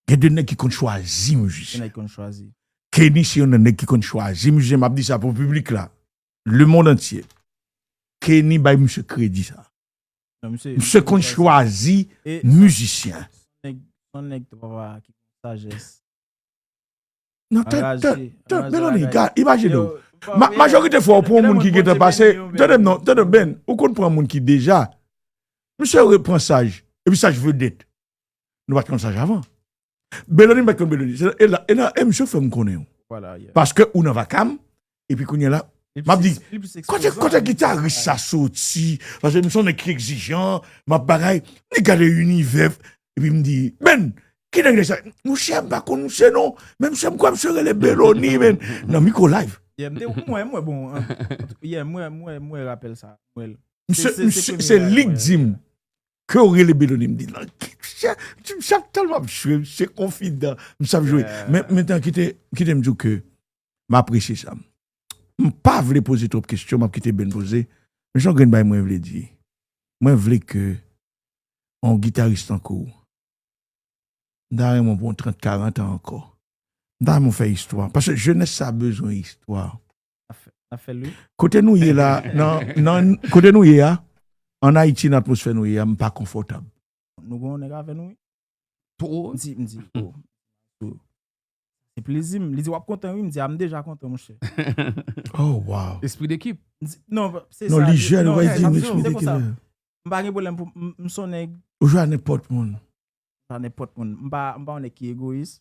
Gen de nèg ki konn chwazi Gen mizisyen. Nèg konn chwazi. Kenny se yon nèg ki konn chwazi mizisyen. M ap di sa pou piblik la. Le mond antye. Kenny bay misye kredi sa. Misye konn chwazi mizisyen. Son nèg, son nèg papa ki sajès. Non, tande, tande, Belony, imajine w. Majorite fwa, ou pran yon moun ki gentan pase, tande m non, tande m, Ben, ou konn pran moun ki deja. Misye repran Saj, epi Saj vedèt. Nou pa t konn Saj avan. Belony, m pa t konn Belony. E la, e la, e misye fè m konnen w. Paske ou nan vakam, epi kounye a la, m ap di, kote, kote gitaris sa soti? Paske m se yon nèg ki egzijan, m ap bagay, li gade inivè, epi m di, Ben, ki nèg sa? Monchè, m pa konn misye non, men misye, m kwè misye rele Belony, men, nan mikwo live. Yeah, m te, mwen, mwen, bon, yeah, mwen, mwen, mwen rapèl sa, mwen. Misye, misye, se li k di m ke w rele Belony, m di, non, misye, misye ap tèlman ap jwe, misye konfidan, misye ap jwe. Men, men tan, kite, kite m di w ke m apresye sa. M pa vle poze twòp kesyon, m ap kite Ben poze. Men se yon grenn bagay mwen vle di. Mwen vle ke yon gitaris tankou w, m ta renmen w pou yon trant, karant an ankò. M ta renmen w fè istwa. Paske jenès sa bezwen istwa. Kote nou ye la, nan, nan, kote nou ye a, an Ayiti, nan atmosfè nou ye a, m pa konfòtab. Nou gen yon nèg avè nou, wi. M di, m di, oh. Se plezi m. Li di, w ap kontan, wi. M di, a, m deja kontan, monchè. Oh, wow. Espri dekip. Non, se sa. Non, li jèn, ou pa di m espri dekip. M pa gen pwoblèm pou m, m se yon nèg. Ou jwe a nenpòt moun. M jwe a nenpòt moun. M pa, m pa yon nèg ki egoyis.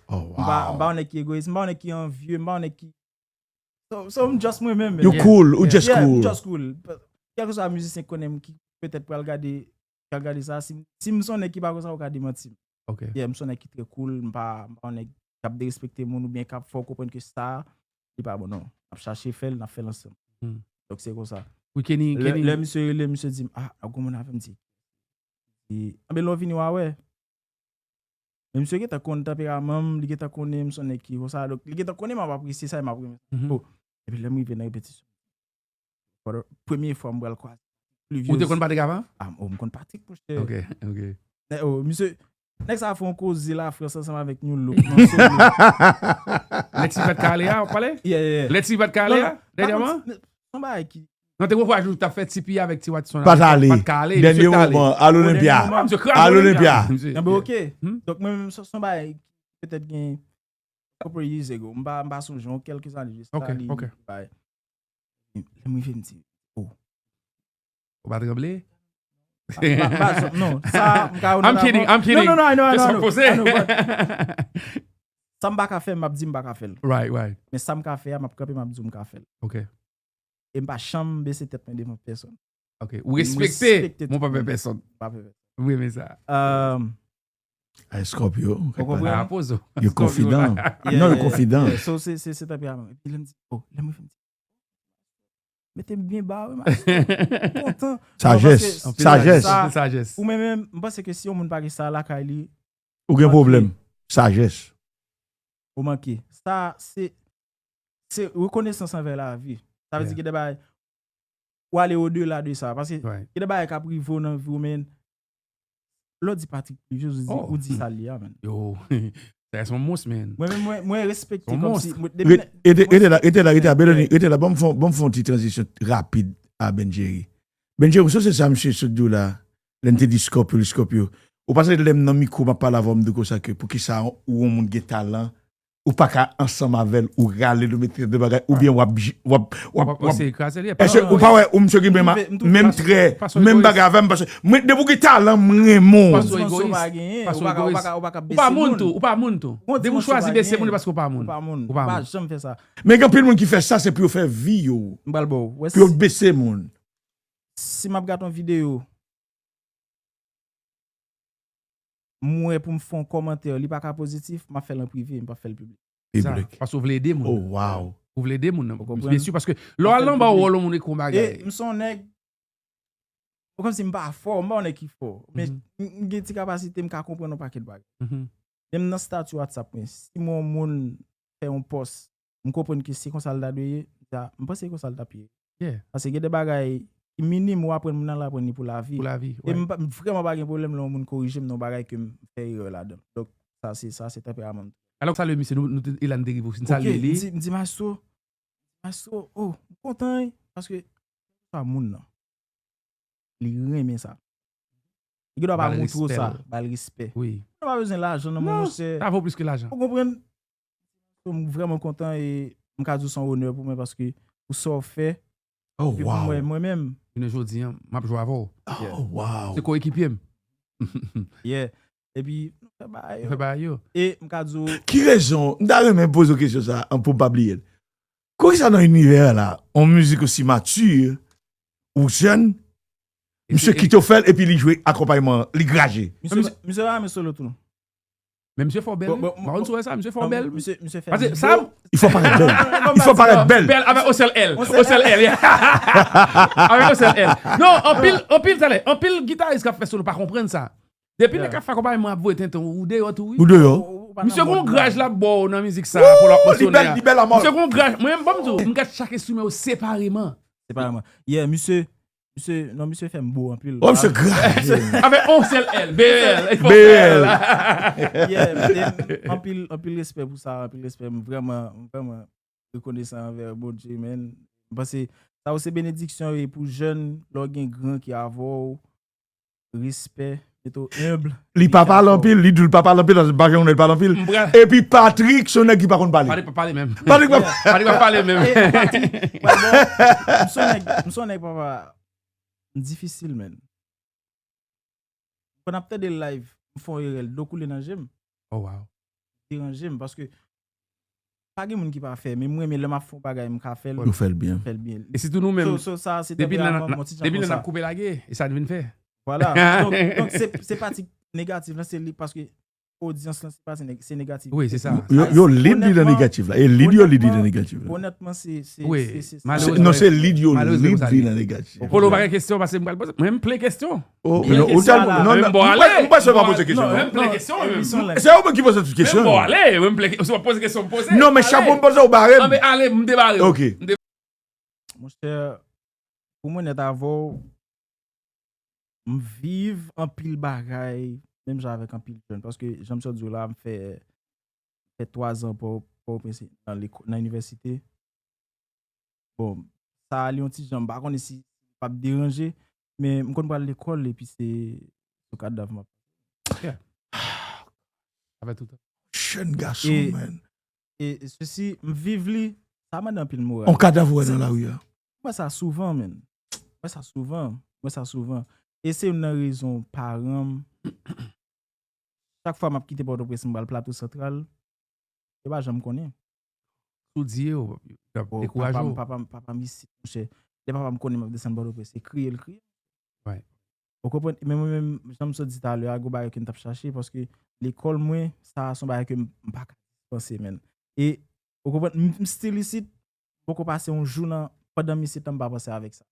Oh, wow. M pa, m pa yon nèg ki egoyis. M pa yon nèg ki anvye. M pa yon nèg ki So, so m just mwen menm. You cool, ou just cool. Just cool. kèlkeswa mizisyen ki konnen m ki petèt pral gade, pral gade sa, si, si m se yon nèg ki pa konsa, ou ka demanti m. Ok. Yeah, m se yon nèg ki trè cool, m pa, m pa yon nèg k ap derespekte moun oubyen k ap fè w konprann ke sa, li pa bon, non. N ap chache fè l, n ap fè l ansanm. Hmm. Donk, se konsa. Wi, Kenny, Lè, Kenny. Lè misye rele m, misye di m, ah, ap gon moun avè m, di, di, anben, lè w vini, w a wè. Men misye gentan konn tanperaman m, li gentan konnen m se yon nèg ki konsa, donk, li gentan konnen m ap apresye sa, e m ap renmen. Mhm. Oh. Epi lè m rive nan repetisyon, premye fwa m pral kwaze Pluviose. Ou te konn Patrick avan? Ah, oh, m konn Patrick, monchè. Ok, ok. Nè-, oh, misye, nèg sa fè yon koze la, Frans, ansanm avèk New Look. Nan solo. Lè T V pa t ka ale a, w ap pale? Yeah, yeah. Lè T V pa t ka ale a, dènyèman? Son bagay ki Nan te gwo vwaj ou t ap fè T P avèk T Y T Son. Pa t ale. Pa t ka ale. Dènye moman, al Olympia. Misye kraze Al Olympia. Olympia. Nan, ben, ok. Hmm? Donk, mwen menm, son, son bagay ki petèt gen couple years ago. M pa, m pa sonje, yon kèlke ane de sa, Ok, li, ok. li bay. Lè m rive, m di, oh. Ou pa tranble? Pa, pa, pa, non, sa, m ka I'm kidding, I'm kidding. Non, non, non, I know, I know, I Just know. poze. I know, but sa m pa ka fè, m ap di m pa ka fè l. Right, right. Men sa m ka fè a, m ap kanpe, m ap di w m ka fè l. Ok. E m pa janm bese tèt mwen devan pèsonn. Ok. Ou respekte, Respekte mon tout papa moun. Pèsonn. M pa fè pèsonn. Ou renmen sa. Um, Ay, Scorpio. Ou konprann? Ah, pozo. Yo konfidan. Non, yo konfidan. So, se, se, se tanperaman. Epi lè m di, oh, lè m rive, m di, mete m byen ba, wi, m kontan. Sajès. Non, paske Sajès. sa, Sajès. Ou menm, menm, m panse ke si yon moun pa gen sa lakay li, Ou gen pwoblèm. Sajès. ou manke. Sa, se, se rekonesans anvè lavi. Sa vle di Yeah. gen de bagay, ou ale odela de sa. Paske Right. gen de bagay k ap rive w nan vi w, men lè w di Patrick Pluviose, ou di, Oh. Ou di sa l ye a, man. Yo, sa se yon mons, man. Mwen, mwen, mwen respekte Yon kòm mons. Si, mwen, depi Ret- lè- Ede ede la, ede la, ede la, Beloni, Yeah. ede la. Ban m fè, ban m fè yon ti tranzisyon rapid a Ben Jerry. Ben Jerry, ou sonje sa misye sot di w la, lè n te di Scorpio, Scorpio. Ou pa sonje lè m nan mikwo, m ap pale avè w, m di w konsa ke poukisa ou yon moun gen talan, ou pa ka ansanm avè l, ou rale l, ou mete de bagay, oubyen w ap, j- w ap, w ap, w ap. Se kraze li. Èske ou pa wè ou misye gen menm, Mwen, mwen, menm trè, Fason menm egoyis. Bagay avè m, paske mwen, depi w gen talan, m renmen w. Fason Mwen, egoyis. Sa w pa genyen, Fason ou pa ka, ou egoyis. pa ka, ou pa ka Ou bese pa moun moun. tou, ou pa moun tou. Ou Depi ou moun, sa w chwazi pa bese genyen. Moun, paske ou pa moun. Ou pa moun. Ou pa Ou pa moun. janm fè sa. Men gen anpil moun ki fè sa, se pou yo fè vi yo, M pral ba w. Wè, pou yo bese moun. Si m ap gade yon videyo, m wè pou m fè yon kòmantè, li pa ka pozitif, m ap fè l an prive, m p ap fè l piblik. Sa, Piblik. Paske ou vle ede moun. Oh, wow. Ou vle ede moun nan. Ou konprann? Byen si, paske lè w al anba w wòl yon moun e kon bagay. E m se yon nèg, ou kòm si m pa fò, m pa yon nèg ki fò. Men Mhm. m m gen ti kapasite, m ka konprann yon pakèt bagay. Mhm. Menm nan stati WhatsApp mwen, si m wè yon moun fè yon pòs, m konprann ke se konsa l ta dwe ye, m ta, m panse se konsa l t ap ye. Yeah. Paske gen de bagay ki minim ou aprann moun nan, l aprann li pou lavi. Pou lavi. E m pa- m vrèman pa gen pwoblèm lè yon moun korije m nan yon bagay ke m fè erè ladan. Donk, sa se, sa se tanperaman m. Alò, salye misye, nou, nou te, Elan te rive osi. N Ok, Salye m li. di, m di, Maestro, Maestro, oh, m kontan, wi, paske sa moun nan, li renmen sa. Li gen dwa pa Ba l montre w respè sa, l. Ba l respè. Wi. Ou pa bezwen lajan nan, Non, monchè. Sa vo plis ke lajan. Ou konprann? So, m vrèman kontan e m ka di w se yon onè pou mwen paske pou sa w fè, Oh, epi pou wow. mwen, mwen menm. Jounen jodi an, m ap jwe avè w. Oh, wow. Se koekipye m. Yeah. Epi, nou fè bagay Ou fè yo. Bagay yo. E m ka di w, Ki rezon, m ta renmen poze w kesyon sa, an, pou m pa bliye l. Kote sa nan inivè a la, yon mizik osi mati, ou jèn, misye kite w fè l, epi li jwe akonpayman, li graje. misye, misye pa renmen solo tou. Men misye fò bèl, Bon, wi. bon, Maron sou wè sa, misye fò Non, bèl. Misye, misye fè Paske bon. Sam, Il faut paraître belle. Il faut paraître belle. Bèl avèk O S L L. O S L L. O S L L, yeah. Avèk O S L L. Non, anpil, anpil talè, anpil gitaris k ap fè solo pa konprann sa. Depi Yeah. nèg k ap fè akonpayman ap voye tenten, ou deyò tou, wi. Ou deyò. Ou- ou pa nan Misye gon mòd graj la. L ap ba w nan mizik sa pou l ap Li masonnen bèl, an. li bèl a mò. Misye gon graj. Mwen menm, ban m di w, m gad chak enstriman yo separeman. Separeman. Yeah, misye, misye, non, misye fè m bo anpil. Oh, misye graj. Avèk O S L L, B L, il faut B L. faire. Yeah, e, anpil, anpil respè pou sa, anpil respè. M vrèman, m vrèman rekonesan anvè Bondye, man. M panse sa yo se benediksyon e pou jèn, lè w gen gran ki avè w, respè, mete w enb. Li pa pale anpil, li di l pa pale anpil, paske m pa janm wè l pale anpil. M pral- Epi Patrick, se yon nèg ki pa konn pale. Pale, pale menm. Patrick pa Patrick pa pale menm. E, Patrick, m se yon nèg, m se yon nèg, papa, m difisil, man. Pandan ap tande live, m fè yon erè, dlo koule nan je m. Oh, wow. Deranje m, paske pa gen moun ki pa fè, men mwen renmen lè m ap fè yon bagay, m ka fè l, Ou fè l byen. fè l byen. E sitou nou menm, So, so, sa, se depi nan tanperman, yon ti jan depi nan konsa. Ap koupe lage, e sa n vin fè. Voilà. Donk, donk se, se pati negatif la, se li, paske odyans lan, se pati neg- se negatif. Wi, se sa. Yo, yo lead li nan Honnêtement, negatif la. E lead yo lead li nan honnêtement, negatif la. Honnêtman, se. se- Wi. se- se- Malheureusement, Non, se lead yo malheureusement, lead sa li li. nan negatif la. Polo pa gen kesyon, paske m pral poze. Mwen, m plen kesyon. Oh, Mwen non, kesyon ou tal- la. non, Mwen non, bon, ou ale. pa- ou pa sou pa Non, poze kesyon. non, Non. Mwen plen kesyon, Emisyon mwen. la. Se ou menm ki poze tout kesyon. Mwen bon, ale, mwen plen, ou pa poze kesyon, m poze. Non, men chapo m poze ou bare. Anbe ale, m debare. Ok. Monchè, pou mwen nèt avè w, m viv anpil bagay, menm jan avèk anpil jèn. Paske, jan m sot di w la, m fè, fè twa zan Pò- Pòtoprens nan leko- nan inivèsite. Bon, sa ale yon ti jan, m pa konnen si p ap deranje, men m konn pral lekòl epi se sou kadav m ap. Sa fè tout tan. Jèn gason, E- man. E, e sesi, m viv li, sa mande anpil moral. On kadav wè nan lari a. Mwen sa souvan, men. Mwen sa souvan. Mwen sa souvan. E se youn nan rezon paran m, chak fwa m ap kite Pòtoprens, m pral Plato Santral, yo pa janm konnen. Sou di yo, y ap Bon, dekouraje papa m, w. papa m, papa m isit, monchè. Lè papa m konnen m ap desann Pòtoprens, se kriye l kriye. Right. Ou konprann? Men mwen menm, jan m sot di talè a, gon bagay ke m t ap chache, paske lekòl mwen, sa se yon bagay ke m m pa ka dispanse, men. E, ou konprann? M, m still isit, poko pase yon jou nan, pandan m isit la, m pa panse avèk sa.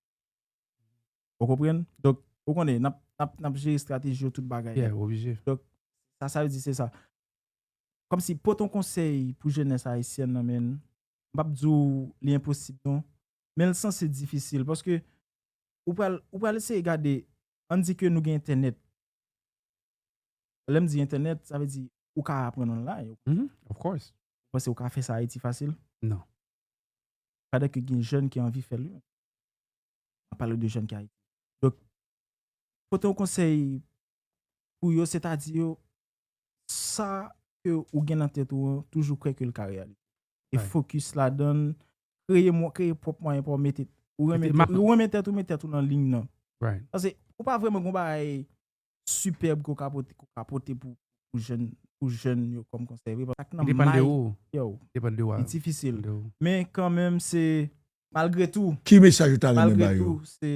Ou konprann? Donk, ou konnen, n ap, n ap, n ap jere estrateji yo, tout bagay. Yeah, oblije. Sa, sa vle di se sa. Kòmsi pote yon konsèy pou jenès ayisyèn nan, men, m p ap di w li enposib, non. Men l sanse difisil, paske ou pral, ou pral eseye gade, ann di ke nou gen entènèt. Lè m di entènèt, sa vle di ou ka aprann online. Mhm, of course. Ou panse ou ka fè sa Ayiti fasil? Non. Pandan ke gen jèn ki anvi fè l, wi. An pale de jèn ki Ayiti. Donk, pote yon konsèy pou yo, se ta di yo, sa ke ou gen nan tèt ou an, toujou kwè ke l ka reyalize. E Right. Fokis ladan l, kreye mwa, kreye pwòp mwayen pa w mete. Ou renmen Mete tèt- ma- ou renmen tèt ou, met tèt ou nan liy nan. Right. Paske ou pa vrèman gon bagay sipèb ke w ka pote, ke w ka pote pou, pou jèn, pou jèn yo kòm konsèy. Vre, paske nan Depann de may, ou. Yo, Depann de ou. li difisil. Depann de ou. Men kanmenm, se, malgre tou, Ki mesaj ou ta renmen malgre ba yo? Tou, se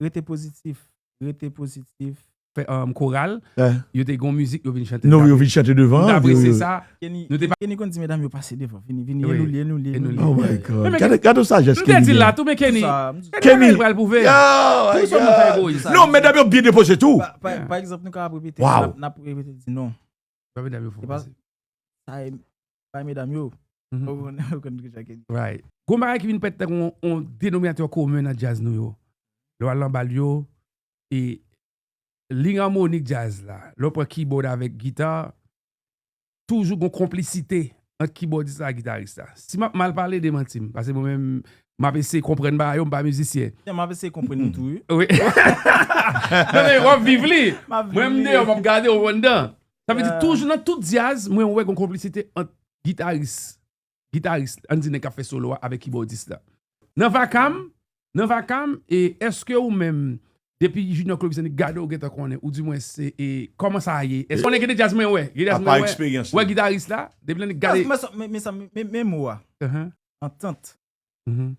rete pozitif. Rete pozitif. Fè um, koral, Eh. Yo te gon mizik, yo vin chante. Non, yo vin chante devan. Nou t apresye yo- sa. Kenny, Nou te pa- Kenny konn di medam yo pase devan. Vini, vini, Wi. nou li, nou li, E nou nou li. li. Oh my God. Men, men, Gade, gade sa, M te di l la tou, men Kenny. Sa, m- Gade Kenny. Kenny pral pwouve. Oh my Tou sa nou fè God. egoyis. Non, medam yo byen depoze tou. Pa, pa, pa egzanp, nou kapab repete, Wow. n ap, n ap repete di non. Pa medam yo fò Se pa- pase. Sa e, pa medam yo. Mhm. Ou konn, ou konn ki sa Kenny. Right. Gon bagay ki vin pèt tankou yon, yon denominatè komen nan djaz nou yo. Lè w al nan bal yo, e liy amoni djaz la, lè w pran keyboard avèk gita, toujou gon konplisite ant kibòdis la ak gitaris la. Si m ap mal pale, demanti m, paske mwen menm, m ap eseye konprann bagay yo, m pa mizisyen. M ap eseye konprann nou tou, wi. Wi. Non, men w ap viv li. M ap viv Mwen, m li. deyò, m ap gade, w konprann dan. Sa vle di, Yeah. Toujou nan tout djaz, mwen wè gon konplisite ant gitaris, gitaris, ann di nèg k ap fè solo a avèk kibòdis la. Nan vakam, nan vakam, e èske ou menm, depi Junior Clovis annik gade w gentan konnen, ou di mwen se, e, kòman sa ye? Èske konnen gen de djaz mwen wè? Gen de djaz Apa mwen wè? eksperyans Wè li. Gitaris la, depi l annik gade. Men sa, men, men sa, men, men mo a, Uh-huh. antant. Mhm.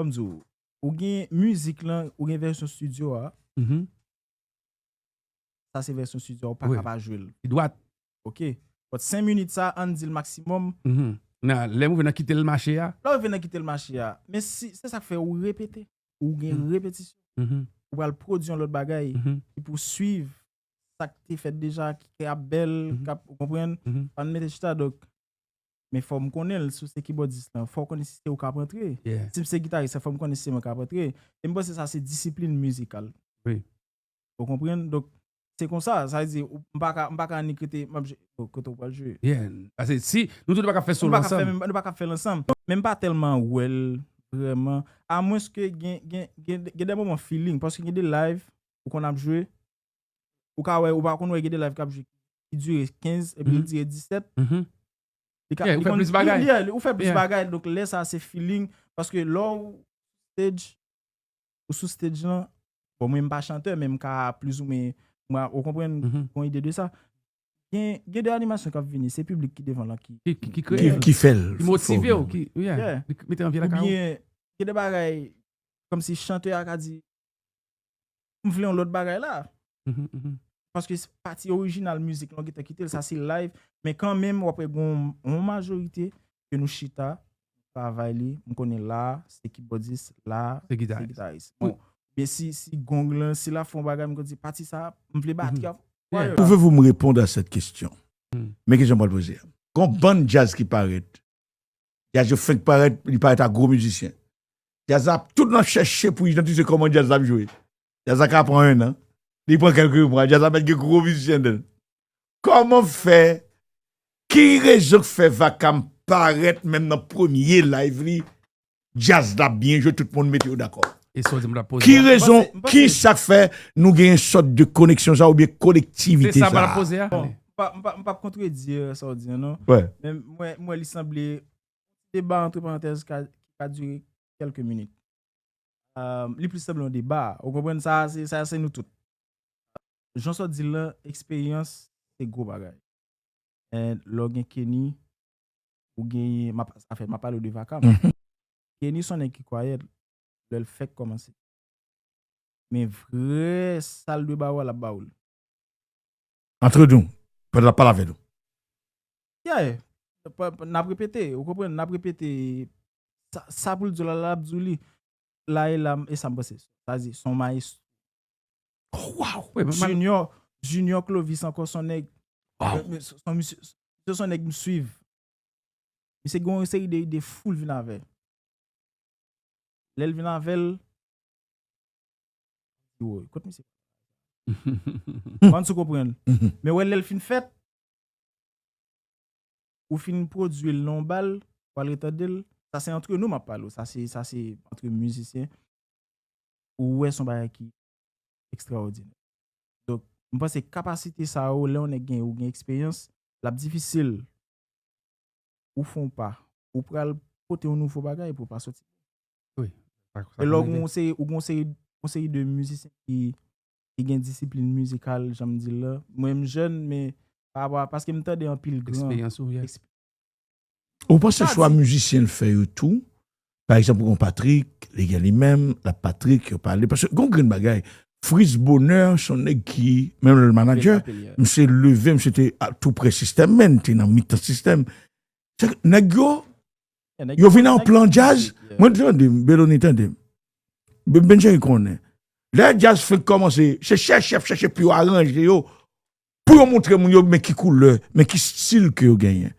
Kòm di w, ou gen mizik lan, ou gen vèsyon studio a, Mhm. Sa se vèsyon studio a, ou pa Wi. Ka pa jwe l. Li dwat. Ok. But senk minit sa, ann di l maksimòm. Mhm. Nan, lè m rive nan kite l mache a. Lè w rive nan kite l mache a. Men si, se sa k fè ou repete. Ou gen Mhm. repetisyon. Mhm. Ou pral pwodui yon lòt bagay Mhm. ki pou swiv sa k te fèt deja, ki, ki ap bèl, Mhm. k ap, ou konprann? Mhm. Pa n mete chita, donk, men fò m konnen l, si w se kibòdis lan, fò w konnen si se ou k ap antre. Yeah. Si m se gitaris, fò m konnen si se mwen k ap antre. E m panse sa se disiplin mizikal. Wi. Ou konprann? Donk, se konsa, sa vle di, ou- m pa ka, m pa ka annik rete, m ap jwe, bon, kote w pral jwe. Yeah. Paske si, nou tout pa ka fè Nou solo pa ka fè ansanm. menm, nou pa ka fè l ansanm. Men m pa tèlman wè l vrèman. Amwens ke gen, gen, gen, gen de moman feeling, paske gen de live, ou konn ap jwe, ou ka wè, ou pa konn wè gen de live k ap jwe, ki dire kenz, epi li Mhm. dire disèt. Mhm. Li ka- Yeah, li ou fè konn- plis bagay. li- li- Ou fè plis Yeah. bagay, donk lè sa se feeling, paske lè w stage, ou sou stage lan, bon, mwen m pa chantè, men m ka plizoumwen, mwen, ou konprann, Mhm. gon ide de sa. Gen, gen de animasyon k ap vini, se piblik ki devan lan ki, ki, ki, ki kreye, ki, ki fè l, ki motive w, ki, yeah, yeah. Li mete anvi lakay ou. Oubyen, gen de bagay, kòmsi chantè a ka di, m vle yon lòt bagay la. Mhm, mhm. Paske se pati orijinal mizik lan, ou gentan kite l, sa se live. Men kanmenm, w ap wè gen yon majorite ke nou chita, travay li, m konnen la, se kibòdis, la, Se se gitaris. Gitaris. Bon, men si, si gong lan, si l ap fè yon bagay, m konn di, pati sa, m vle batri a. Yeah. Pouvez-vous me répondre à cette question? Hmm. Men kesyon m pral poze a. Gon bann djaz ki parèt. Djaz yo fenk parèt, li parèt a gwo mizisyen. Djaz la, tout nan chèche pou idantifye kòman djaz la ap jwe. Djaz la ka pran en an. Li pran kèlke mwa. Djaz la mèt gen gwo mizisyen dan l. Kòman fè, ki rezon k fè Vakam parèt menm nan premye live li, djaz la byen jwe, tout moun mete yo dakò? E sa w di m t ap poze Ki a. rezon, Mwen panse- ki sa k fè nou gen yon sòt de koneksyon sa oubyen Se kolektivite sa m t ap sa? Poze a. Bon, m pa, m pa, m pa kontredi sa w di an, non. Ouais. Men mwen, mwen, li sanble deba, antre parantèz, ka, ki ka dire kèlke minit. Euh, li plis sanble yon deba. Ou konprann sa, se, sa se nou tout. Jan sa w di l lan, eksperyans se gwo bagay. And lè w gen Kenny, ou genyen, m ap, anfen, m ap pale w de Vakam. Mhm. Kenny se yon nèg ki kwayèt lè l fèk kòmanse. Men vrè sa l dwe ba ou a, l ap ba ou l. Antre nou, pandan l ap pale avè nou. Yeah. Pa- pa- N ap repete, ou konprann? N ap repete sa, sa pou l di w la, l ap di w li. La e la, e sa m panse. Sa di, se yon mayestwo. Oh, wow! Wi, men mal- Junior, Junior Clovis ankò, se yon nèg. Wow. Men, men, se, se, misye, se, se yon nèg m swiv. Misye gen yon seri de ide fou l vin avè l. Lè l vin avè l, di, woy, kot misye? Mwen sou konprann. Mhm. Men wè, lè l fin fèt, ou fin pwodui l nan yon bal, ou al retande l, sa se antre nou m ap pale w, sa se, sa se antre mizisyen, ou wè se yon bagay ki ekstraòdinè. Donk, m panse kapasite sa yo, lè yon nèg gen, ou gen eksperyans, l ap difisil ou fè yon pa, ou pral pote yon nouvo bagay pou w pa soti. Wi. Sa- sa E lè w konn gen yon seri, ou gen yon seri, yon seri de mizisyen ki, ki gen disiplin mizikal, jan m di l la. Mwen, m jèn, men pa rapò a, paske m tande anpil gran. Eksperyans ou, yeah. Eksp- Ou panse Sa chwa di- mizisyen l fè yo tou? Pa egzanp, ou gon Patrick, li gen li menm, l ap Patrick, yo pale. Paske gon grenn bagay. Fritz Bonheur, se yon nèg ki, menm lè l manager, Apel, yeah. misye leve, misye te a- tou prè sistèm, men te nan mitan sistèm. Se ke nèg yo, Yeah, nèg yo yo- vin an nèg plan yo- djaz. yeah. Mwen tande, Belony tande. Ben, Benjeri konnen. Lè djaz fenk kòmanse, se chèf, chèf, chèche pou yo aranje yo, pou yo montre moun yo, men ki koulè, men ki stil ke yo genyen.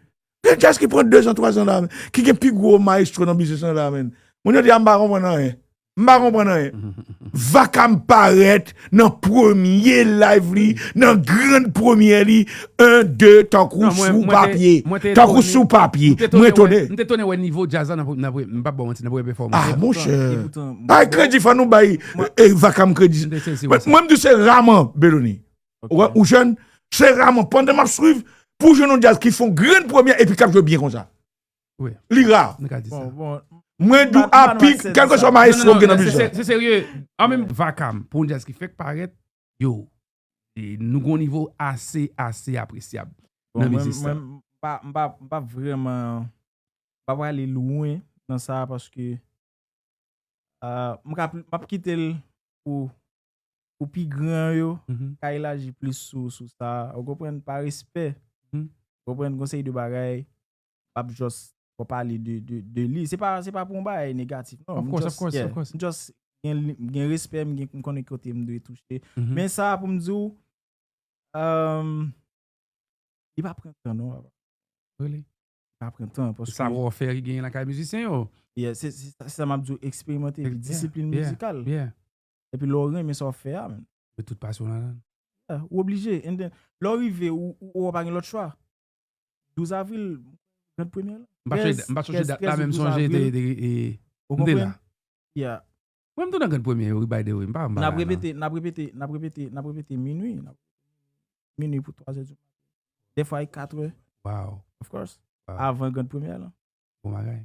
Gen djaz ki pran dezan, twazan la, men, ki gen pi gwo mayestwo nan biznis lan la, men. Moun yo di, a, m pa konprann anyen. M pa konprann anyen. Vakam parèt nan premye live li, nan grann premyè li, en, de, tankou Non, mwen- sou mwen te- papye. mwen te Tankou etone- sou papye. M te Mwen etone wè- etone. M te etone wè nivo djaz la nan, nan, m p ap ba w manti, nan premye pèfòmans. Ah, E mon poutan, chè. e poutan, Ay, kredi fò nou bay, e, Vakam kredi. M te sezi Mwen, wè sa. Mwen m di w se raman, Belony. Ok. Ou, ou jèn, se raman. Pandan m ap swiv, pou jwenn yon djaz ki fè yon grenn premyè epi k ap jwe byen konsa. Wi. Li ra. Nou ka di sa. Bon, bon. Mwen di w Ba- ba nou api, aksè kèlkeswa nan sa. mayestwo Non, gen non, nan non, biznis se, la. se, se serye. An menm Vakam, pou yon djaz ki fèk parèt, yo, e nou gon nivo ase, ase apresyab Bon, nan mwen, biznis mwen, la. m pa, m pa, m pa vrèman, m pa prale lwen nan sa paske, euh, m ka pl- m ap kite l pou, pou pi gran yo, Mhm. ka elaji plis sou, sou sa, ou konprann, pa respè. Mhm. Ou konprann, gon seri de bagay, m ap just pou pale de, de, de li. Se pa, se pa pou yon bagay negatif, non. Of M course, just, of course, yeah, of course. M just gen, li- m gen respè, m gen, m konnen kote m dwe touche. Mhm. Men sa, pou m di w, euh, li pa pran tan, non, papa. Really? Li pa pran tan, paske Savwafè ki genyen lakay mizisyen yo. Yeah, se, se, se sa m ap di w, eksperimante, epi Yeah, disiplin yeah, mizikal. Yeah. Epi lè w renmen sa w fè a, man. Met tout pasyon ladan. Yeah, ou oblije. And then, lè w rive, ou, ou, ou pa gen lòt chwa. Douz avril, grenn premyè la. M pa chonje, m pa chonje dat la, men m sonje te, te, e, Ou m te konprann? La. Yeah. Mwen, m tou nan grenn premye yo, by the way, m pa, m pa N ap la, non. Repete, n ap repete, n ap repete, n ap repete minui. N ap repete minui pou twa zè di maten. Dèfwa e kat è. Wow. Of course. Wow. Avan grenn premyè la. Bon bagay.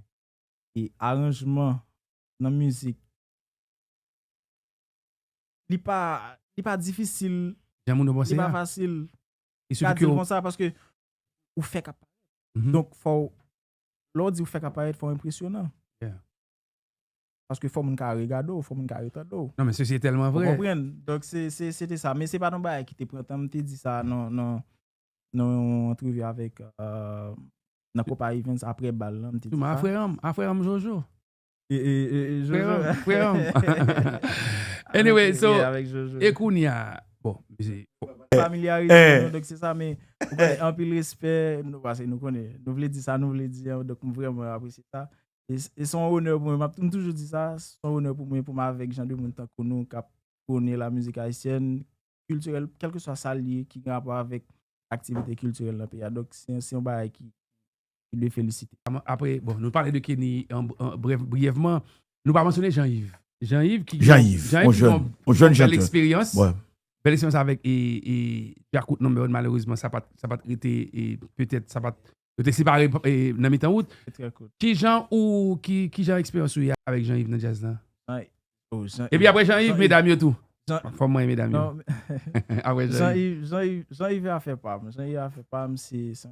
E aranjman nan mizik, li pa, li pa difisil, Jan moun yo li panse pa a. Fasil. E sitou ke w konsa paske ou fèk ap parèt. Donk, fò w, lè w di ou fèk ap parèt, fò w enpresyonan. Paske fò moun ka regade w, fò moun ka retande w. Non, men sesi e tèlman vrè. Ou konprann? Donk, se, se, se te sa. Men se pa t yon bagay ki te pran tan, m te di sa nan, nan, nan yon antrevi avèk, euh, nan Copa Events apre bal lan, m te di sa. Frè an m, a frè an m Jojo. E, e, e, e, Jojo. Frè an m, frè an m. Anyway, so, e kounye a, bon, se familyarize nou, donk se sa, men ou konnen, anpil respè, nou, paske nou konnen, nou vle di sa, nou vle di an, donk m vrèman apresye sa. E, e se yon onè pou mwen, m ap, m toujou di sa, se yon onè pou mwen, pou m avèk jan de moun tankou nou, k ap pwone la mizik ayisyèn, kiltirèl, kèlkeswa sa l ye, ki gen rapò avèk aktivite kiltirèl nan peyi a. Donk, se, se yon bagay ki, ki dwe felisite. Apre, bon, nou pale de Kenny an, an brèf, briyèvman. Nou pa mansyone Jean Yves. Jean Yves ki Jean Yves, Jean Yves ki gon bèl eksperyans. Bèl eksperyans avèk e, e Djakout Number One, malerezman, sa pa t, sa pa t rete, e petèt, sa pa t, yo te separe, e, nan mitan wout. Kijan ou, ki, kijan eksperyans ou ye avèk Jean Yves nan djaz la? Epi apre Jean Yves, medam yo tou. Fò mwen medam yo. Apre Jean Yves. Jean Yves, Jean Yves afè pa m. Jean Yves afè pa m, se, se,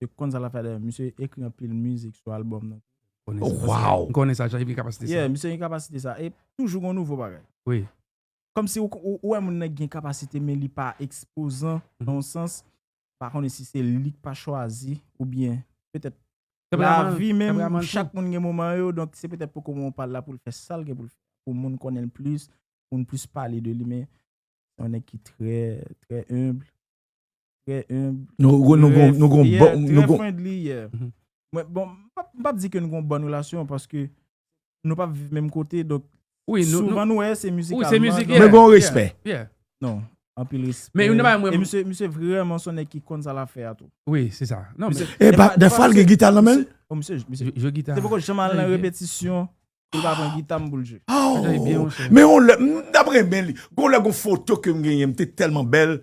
misye konn sa l ap fè dèyè. Misye ekri anpil mizik sou albòm nan. Oh, wow! M konnen sa, Jean Yves gen kapasite sa. Yeah, misye gen kapasite sa. E toujou gon nouvo bagay. Wi. Kòmsi ou, ou, ou wè moun nan gen kapasite, men li pa ekspozan, nan yon sans, pa konnen si se li k pa chwazi, oubyen petèt lavi menm, chak moun gen moman yo, donk se petèt poko moman pa l la pou l fè sa l gen pou l fè, pou moun konnen l plis, pou moun plis pale de li, men se yon nèg ki trè, trè enb, trè enb, nou, nou, nou, nou, trè, nou, trè friendly, yeah. Mwen, bon, m p ap, m p ap di ke nou gen yon bòn relasyon, paske nou p ap viv menm kote, donk souvan nou wè se mizikalman, donk, men gen yon respè. Non, anpil respè. Men youn nan bagay mwen, e misye, misye vrèman se yon nèg ki konn sa l ap fè a tou. Wi, se sa. Non, men e pa, dèfwa l gen gita nan men l. Oh, misye, misye jwe gita. Se poko janm al nan repetisyon, pou l pa pran gita m pou l jwe. Oh, men yon lè, m t ap renmen li. Gon lè, gon foto ke m genyen, m te tèlman bèl,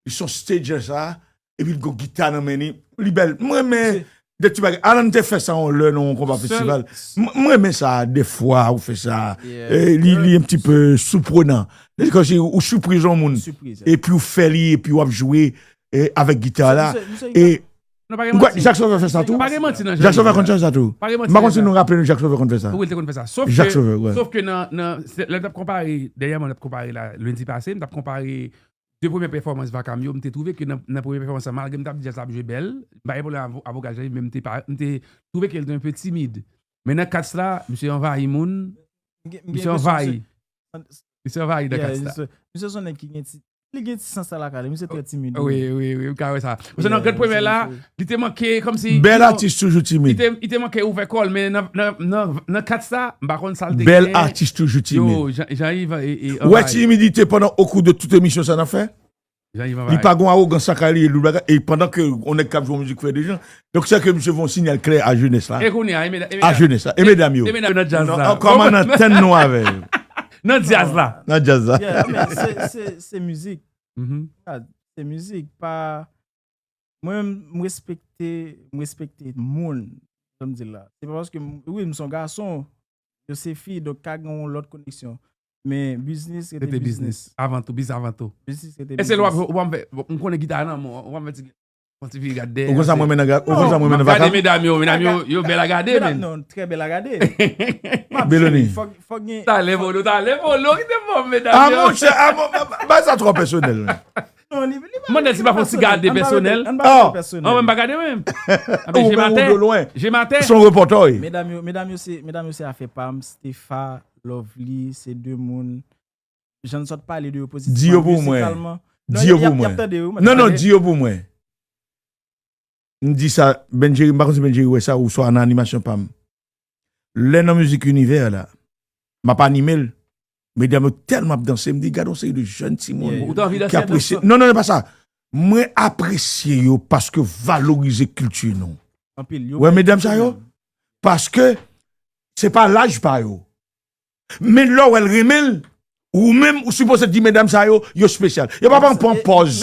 li se yon stager sa, epi l gon gita nan men li, li bèl. M renmen de ti bagay. Alan te fè sa yon lè nan yon konpa festival. M, m renmen sa, dèfwa ou fè sa. E, li, li un petit peu surprenant. Li kòmsi ou sipriz yon moun. Epi ou fè li, epi w ap jwe, e, avèk gita la. E, Jack Sauveur fè sa tou. Jack Sauveur konn fè sa tou. M pa konn si nou raple nou Jack Sauveur konn fè sa. Wi, l te konn fè sa. Sof ke, sof ke nan, nan, lè n t ap konpare, dènyèman, n t ap konpare la, lendi pase, m t ap konpare de premye pèfòmans Vakam yo, m te twouve ke nan, nan premye pèfòmans la, malgre m t ap di djaz la ap jwe bèl, m pa gen pwoblèm avè, avè vokal Jean Yves, men m te pa, m te twouve ke l te un peu timid. Men nan Cats la, misye anvayi moun, misye anvayi. Misye anvayi nan Cats la. Misye se yon nèg ki gen ti, li gen ti sans la lakay li, misye trè timid. Wi, wi, wi, m ka wè sa. Paske nan Grand Premyè la, li te manke kòmsi, bèl atis toujou timid. Li te, li te manke ouvè kò l, men nan, nan, nan, nan Cats la, m pa konn sa l te gen. Bèl atis toujou timid. Yo, Jean, Jean Yves e, e, wè, timidite pandan, au cours de tout emisyon sa n ap fè. Jean Yves anvayi. Li pa gon awogans lakay li, e lou bagay, e pandan ke yon nèg k ap jwe yon mizik fè de jan. Donk, se ke misye voye yon sinyal klè a jenès la. E kounye a, e medam, e medam. A jenès la, e medam yo. E medam yo nan djaz la. Kòman n antann nou avè yo? Nan djaz la. Nan djaz la. Yeah, men se, se, se mizik. Gad, se mizik, pa, mwen, m respekte, m respekte moun, jan m di l la. Se pa paske, m, wi, m se yon gason, yo se fi, donk ka gen yon lòt koneksyon. Men biznis rete biznis. Avan tou, biznis avan tou. Biznis rete biznis. E se lè w ap, w ap fè, m konnen gita nan men w, w ap fè ti, yon ti vire gad dèyè. Ou konn sa mwen renmen nan, ou konn sa mwen renmen nan Vakam? Gade medam yo, medam yo, yo bèl a gade, men. Non, trè bèl a gade. Beloni. Fòk, fòk gen. Talè volo, talè volo, ki te fò medam yo. A monchè, a mon, ba sa twò pèsonèl, men. Non, li, li pa, mande l si l pa fè yon ti gade pèsonèl. An pa gade menm. Ou wè ou de lwen. Jematè. Se yon repòtè, wi. Medam yo, medam yo se, medam yo se afè pa m, Stefa, Lovely, se de moun. Jan n sot pale de yo pozitivman, mizikalman. Di yo pou mwen. Di yo pou mwen. Non, non, di yo pou mwen. M di sa, Benjeri, m pa konn si Benjeri wè sa, oswa nan animasyon pa m. Lè nan mizik Univers la, m ap anime l, medam yo tèlman ap danse, m di, "Gade yon seri de jèn timoun ki apresye." Non, non, non, pa sa. Mwen apresye yo paske valorize kilti nou. Wè medam sa yo? Paske se pa laj pa yo. Men lè w wè l renmen l, Ou menm, ou sipoze di medam sa yo, yo espesyal. Yo pa pran pòz.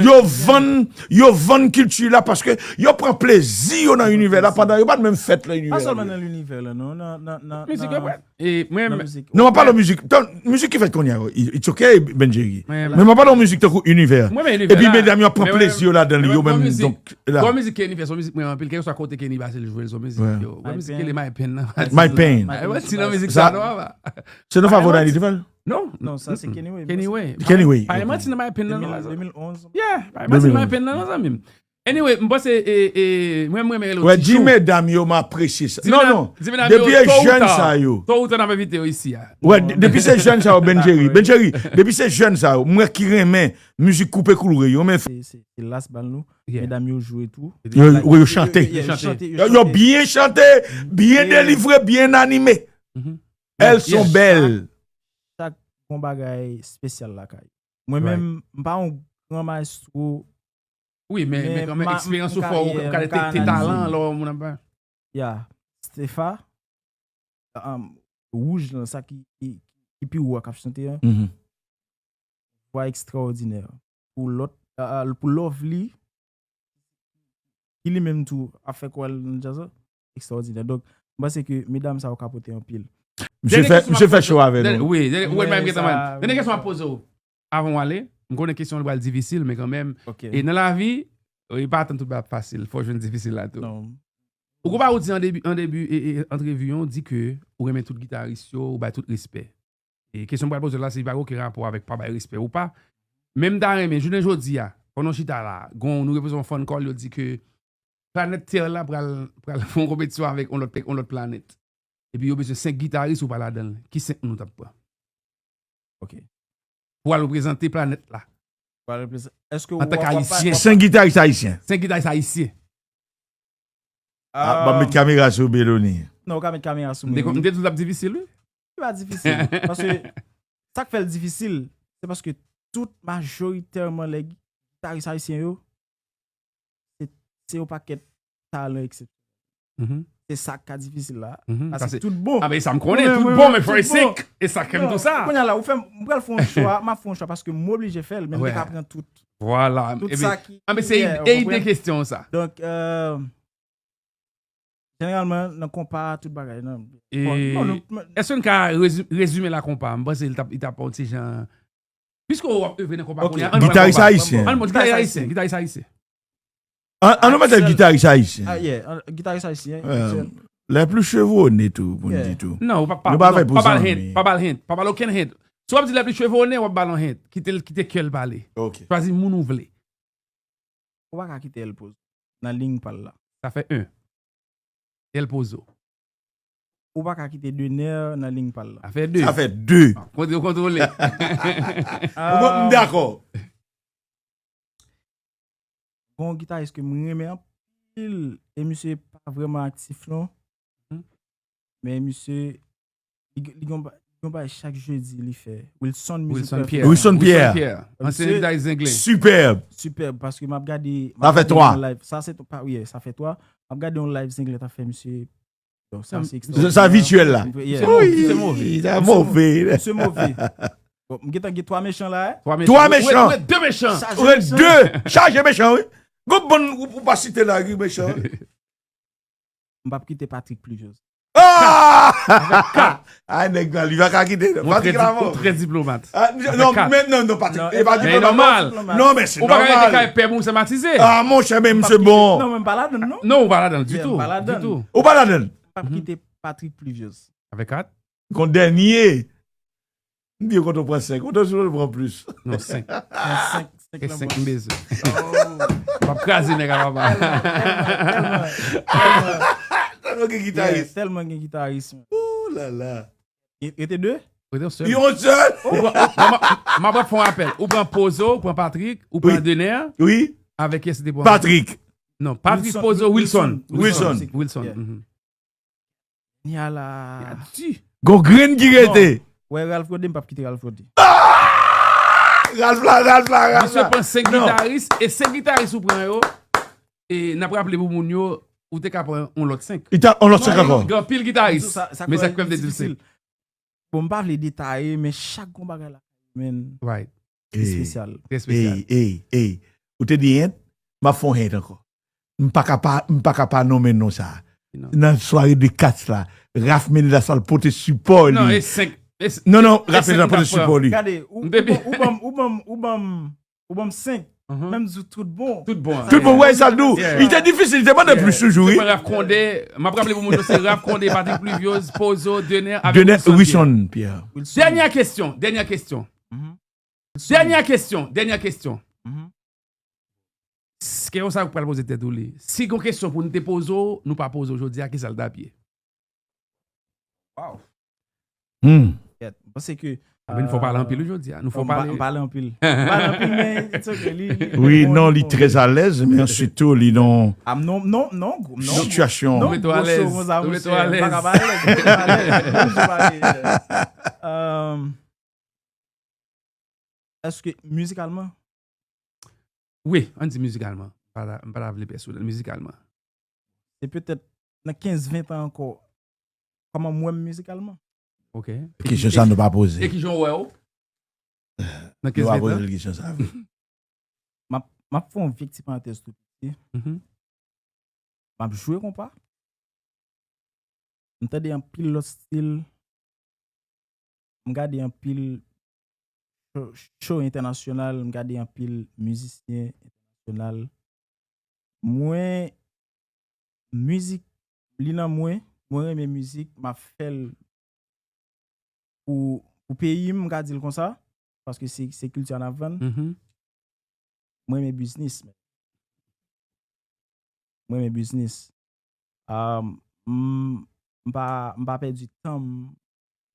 Yo vann, yo vann kilti la paske yo pran plezi yo nan inivè la pandan yo pa t menm fèt nan inivè. Pa sèlman nan linivè la, non. Nan, nan, nan, mizik yo, nan, nan mizik. Non, m ap pale mizik. Tan, mizik ki fèt kounye a, it's ok, Benjerry. Men m ap pale mizik tankou inivè. Epi medam yo ap pran plezi yo ladan li, yo menm, donk, la. Gwo mizik Kenny fè, se yon mizik mwen anpil, kèlkeswa kote Kenny pase, l jwe l, se yon mizik yo. Gwo mizik ki rele My Pain nan. My Pain. Ay, mwen ti nan mizik sa, non, papa. Se nan Favori Dani te fè l? Non. Non, sa se Kenny Way. Kenny Way. Kenny Way. Pa manti nan My Pain nan, non. Deux mille onze. Yeah, pa manti nan My Pain nan, non, zanmi m. Anyway, m panse, e, e, mwen, mwen renmen rele w Tichou. Wè, di medam yo, m apresye sa. Non, non. Depi e jèn sa yo. To ou ta, n ap envite yo isi a. Wè, de- depi se jèn sa yo, Benjerry. Benjerry, depi se jèn sa yo, mwen ki renmen mizik koupe koulre yo, men Se, se, se las bal nou. Yeah. Medam yo jwe tou. Yo, yo, yo chante. Yo, yo chante, yo Yo, yo chante. Byen chante, byen delivre, byen anime. Elles sont belles. Chak bon bagay espesyal lakay. Mwen menm, m pa yon gran maestro. Wi, men, men kanmenm, eksperyans ou fè w, ou ka detèkte talan lè moun ap ba. Ya, Stefa, um, Wouj lan, sa ki, ki, ki pi wo a k ap chante an. Vwa ekstraòdinè. Pou lòt, uh, pou Lovely, ki li menm tou ap fè kwè l nan djaz la, ekstraòdinè. Donk, m panse ke medam sa yo ka pote anpil. Misye fè, misye fè cho avè nou. Wi, ou wè m pa gen tan menm. Dènye kesyon m ap poze w. Avan w ale, m konnen kesyon an pral difisil, men kanmenm, e nan lavi, e pa atann tout bagay ap fasil, fò w jwenn difisil la tou. Ou konpare w di an debi, an debi, e, e, antrevi an, w di ke ou renmen tout gitaris yo, ou bay tout respè. E kesyon m pral poze w la, se li pa gen okenn rapò avèk pa bay respè ou pa. Men m ta renmen, jounen jodi a, pandan w chita la, gon, nou repoze yon phone call, yo di ke planèt Tè la pral, pral fè yon konpetisyon avèk yon lòt, yon lòt planèt. Epi yo bezwen senk gitaris, ou pa ladan l. Ki senk moun ou t ap pran? Ok. Pou al reprezante planèt la. Pou al reprezante. Èske w ap, w ap, w ap, Antank Ayisyen. Senk gitaris ayisyen. Senk gitaris ayisyen. Ah, ban m met kamera sou Belony. Non, ou ka met kamera sou mwen, wi. M te di w l ap difisil, wi. Li pa difisil. Paske sa k fè l difisil, se paske tout majoritèman lè gitaris ayisyen yo, se, se yon pakèt talan eksepsyonèl. Se sa k ka difisil la. Paske tout bon. Ah, men sa m konnen, tout bon, men fò e senk. E sa k fè m di w sa. Kounye a la, ou fè m, m pral fè yon chwa, m ap fè yon chwa paske m oblije fè l, men m te ka pran tout. Vwala. Tout sa ki, ah, men se ide kesyon sa. Donk, euh, jeneralman, nan konpa, tout bagay, non. Èske n ka rezi-, rezime la konpa? M panse li t ap, li t ap yon ti jan Piske w ap evre nan konpa kounye a, ann pran konpa. Gitaris ayisyen. Ann pran gitaris ayisyen, gitaris ayisyen. Ann, ann nou mete gitaris ayisyen. Ah, yeah, gitaris ayisyen. Les plus chevronnés tou, pou n di tou. Non, ou pa, pa, pa ba l hint, pa ba l hint, pa ba l okenn hint. Si w ap di les plus chevronnés, w ap ba l yon hint. Kite l, kite kè l pale. Chwazi moun ou vle. Ou pa ka kite El Pozo nan liy pa l la. Sa fè en. El Pozo. Ou pa ka kite Dener nan liy pa l la. Sa fè de. Sa fè de. Kontwole, kontwole. M dakò. Gon gitaris ke m renmen anpil, e misye pa vrèman aktif non. Men misye, li, li gon ba-, li gon bagay chak jedi li fè. Wilson Music Perfect. Wilson Pierre. Wilson Pierre. Ansyen gitaris Zenglen. Superb. Superb, paske m ap gade, m ap gade yon live. Sa fè twa. Sa se pa, wi, sa fè twa. M ap gade yon live Zenglen t ap fè misye. Donk sa se ekstra. Sa vityèl la. Yeah. Wi, se move. Sa move. Misye move. Bon, m gentan gen twa mechan la, eh. Twa mechan. Twa mechan. Ou ret, ou ret de mechan. Ou ret de. Chaje mechan, wi. Gon bann ou, ou pa site la, wi, mechan. M p ap kite Patrick Pluviose. Ah! Ay, nèg la, li pa ka kite, non. Patrick Lamont. Ou trè diplomat. Ah, non, men non, non, Patrick, e pa diplomat, non. Non, men se nòmal. Ou pa ka rete kay pè pou w sanmatize. Ah, monchè, men misye bon. Non, men m pa ladann, non. Non, ou pa ladann ditou. Ditou. Ou pa ladann. M p ap kite Patrick Pluviose. Avèk kat? Gon dènye. M di yo kontan pran senk. Kontan si yo pran plis. Non, senk. Non, senk, senk. E senk m bezwen. M ap kraze nèg a papa. Tèlman gen gitaris. Tèlman gen gitaris. Ooh la la. Rete de? Rete yon sèl. Yon sèl? Ou pran, ou, m ap, m ap fè yon apèl. Ou pran Pozo, ou pran Patrick, ou pran Dener. Wi. Avèk kiyès ou te pran? Patrick. Non, Patrick, Pozo, Wilson. Wilson. Wilson. Ni a la. Gon grenn ki rete. Wè, Ralph Rodé, m p ap kite Ralph Rodé. Ah! Ralph la, Ralph la, Ralph la. Misye pran senk gitaris, e senk gitaris ou pran yo, e n ap raple pou moun yo, ou te ka pran yon lòt senk. Li ta, yon lòt senk ankò. Gen anpil gitaris. Men sa k fè m te di l senk. Bon, m pa vle detaye, men chak gon bagay la, men, Right. Espesyal. Espesyal. Ey, ey, ey. Ou te di hent, m ap fè yon hent ankò. M pa ka pa, m pa ka pa nonmen non sa. Nan sware de kat la, Raf Menedas al pote sipò li. Non, e senk. Non, non, Raf Menedas al pote sipò li. Gade, ou ban m, ou ban m, ou ban m, ou ban m senk. Menm di tout bon. Tout bon. Tout bon, wè sa l di w. Li te difisil, li te mande plis toujou, wi. Raf Condé, m ap raple pou moun yo, se Raf Condé, Patrick Pluviose, Pozo, Dener avèk Wilson Pierre. Wilson Pierre. Dènyè kesyon, dènyè kesyon. Dènyè kesyon, dènyè kesyon. Ke yon sa ou pral poze tèt ou li. Si gon kesyon pou nou te poze w, nou pa poze w jodi a, ki sa l t ap ye? Wow. Hmm. Kèt. Mwen panse ke Mwen fò pale anpil jodi a. Nou fò pale. Pale anpil. Pale anpil, men it's okay. Li, li, Oui, non, li trè alèz, men answit tou, li nan Ah, non, non, non, gwo, non. Sitiyasyon. Non, Ou met ou gwo alèz. Cho konsa, Ou met mesye. Ou alèz. Pa ka pale, pa ka pale. Euh, Èske mizikalman? Wi, ann di mizikalman. M pa ta- m pa ta vle pèsonèl, mizikalman. Se petèt nan kenz ven tan ankò. Kòman m wè m mizikalman? Ok. Kesyon sa nou pa poze. E ki jan w wè w? Nan Nou pa kenz ven poze tan? L kesyon sa. M ap, m ap fè yon vye ti parantèz tou piti. Mhm. M ap jwe konpa. M tande anpil lòt stil. M gade anpil show, show entènasyonal, m gade anpil mizisyen entènasyonal. Mwen, mizik, li nan mwen, mwen renmen mizik, m ap fè l pou, pou peyi m, m ka di l konsa, paske se, se kilti a n ap vann. Mhm. Mwen renmen biznis, men. Mwen renmen biznis. Ah, m, m pa, m pa pèdi tan m.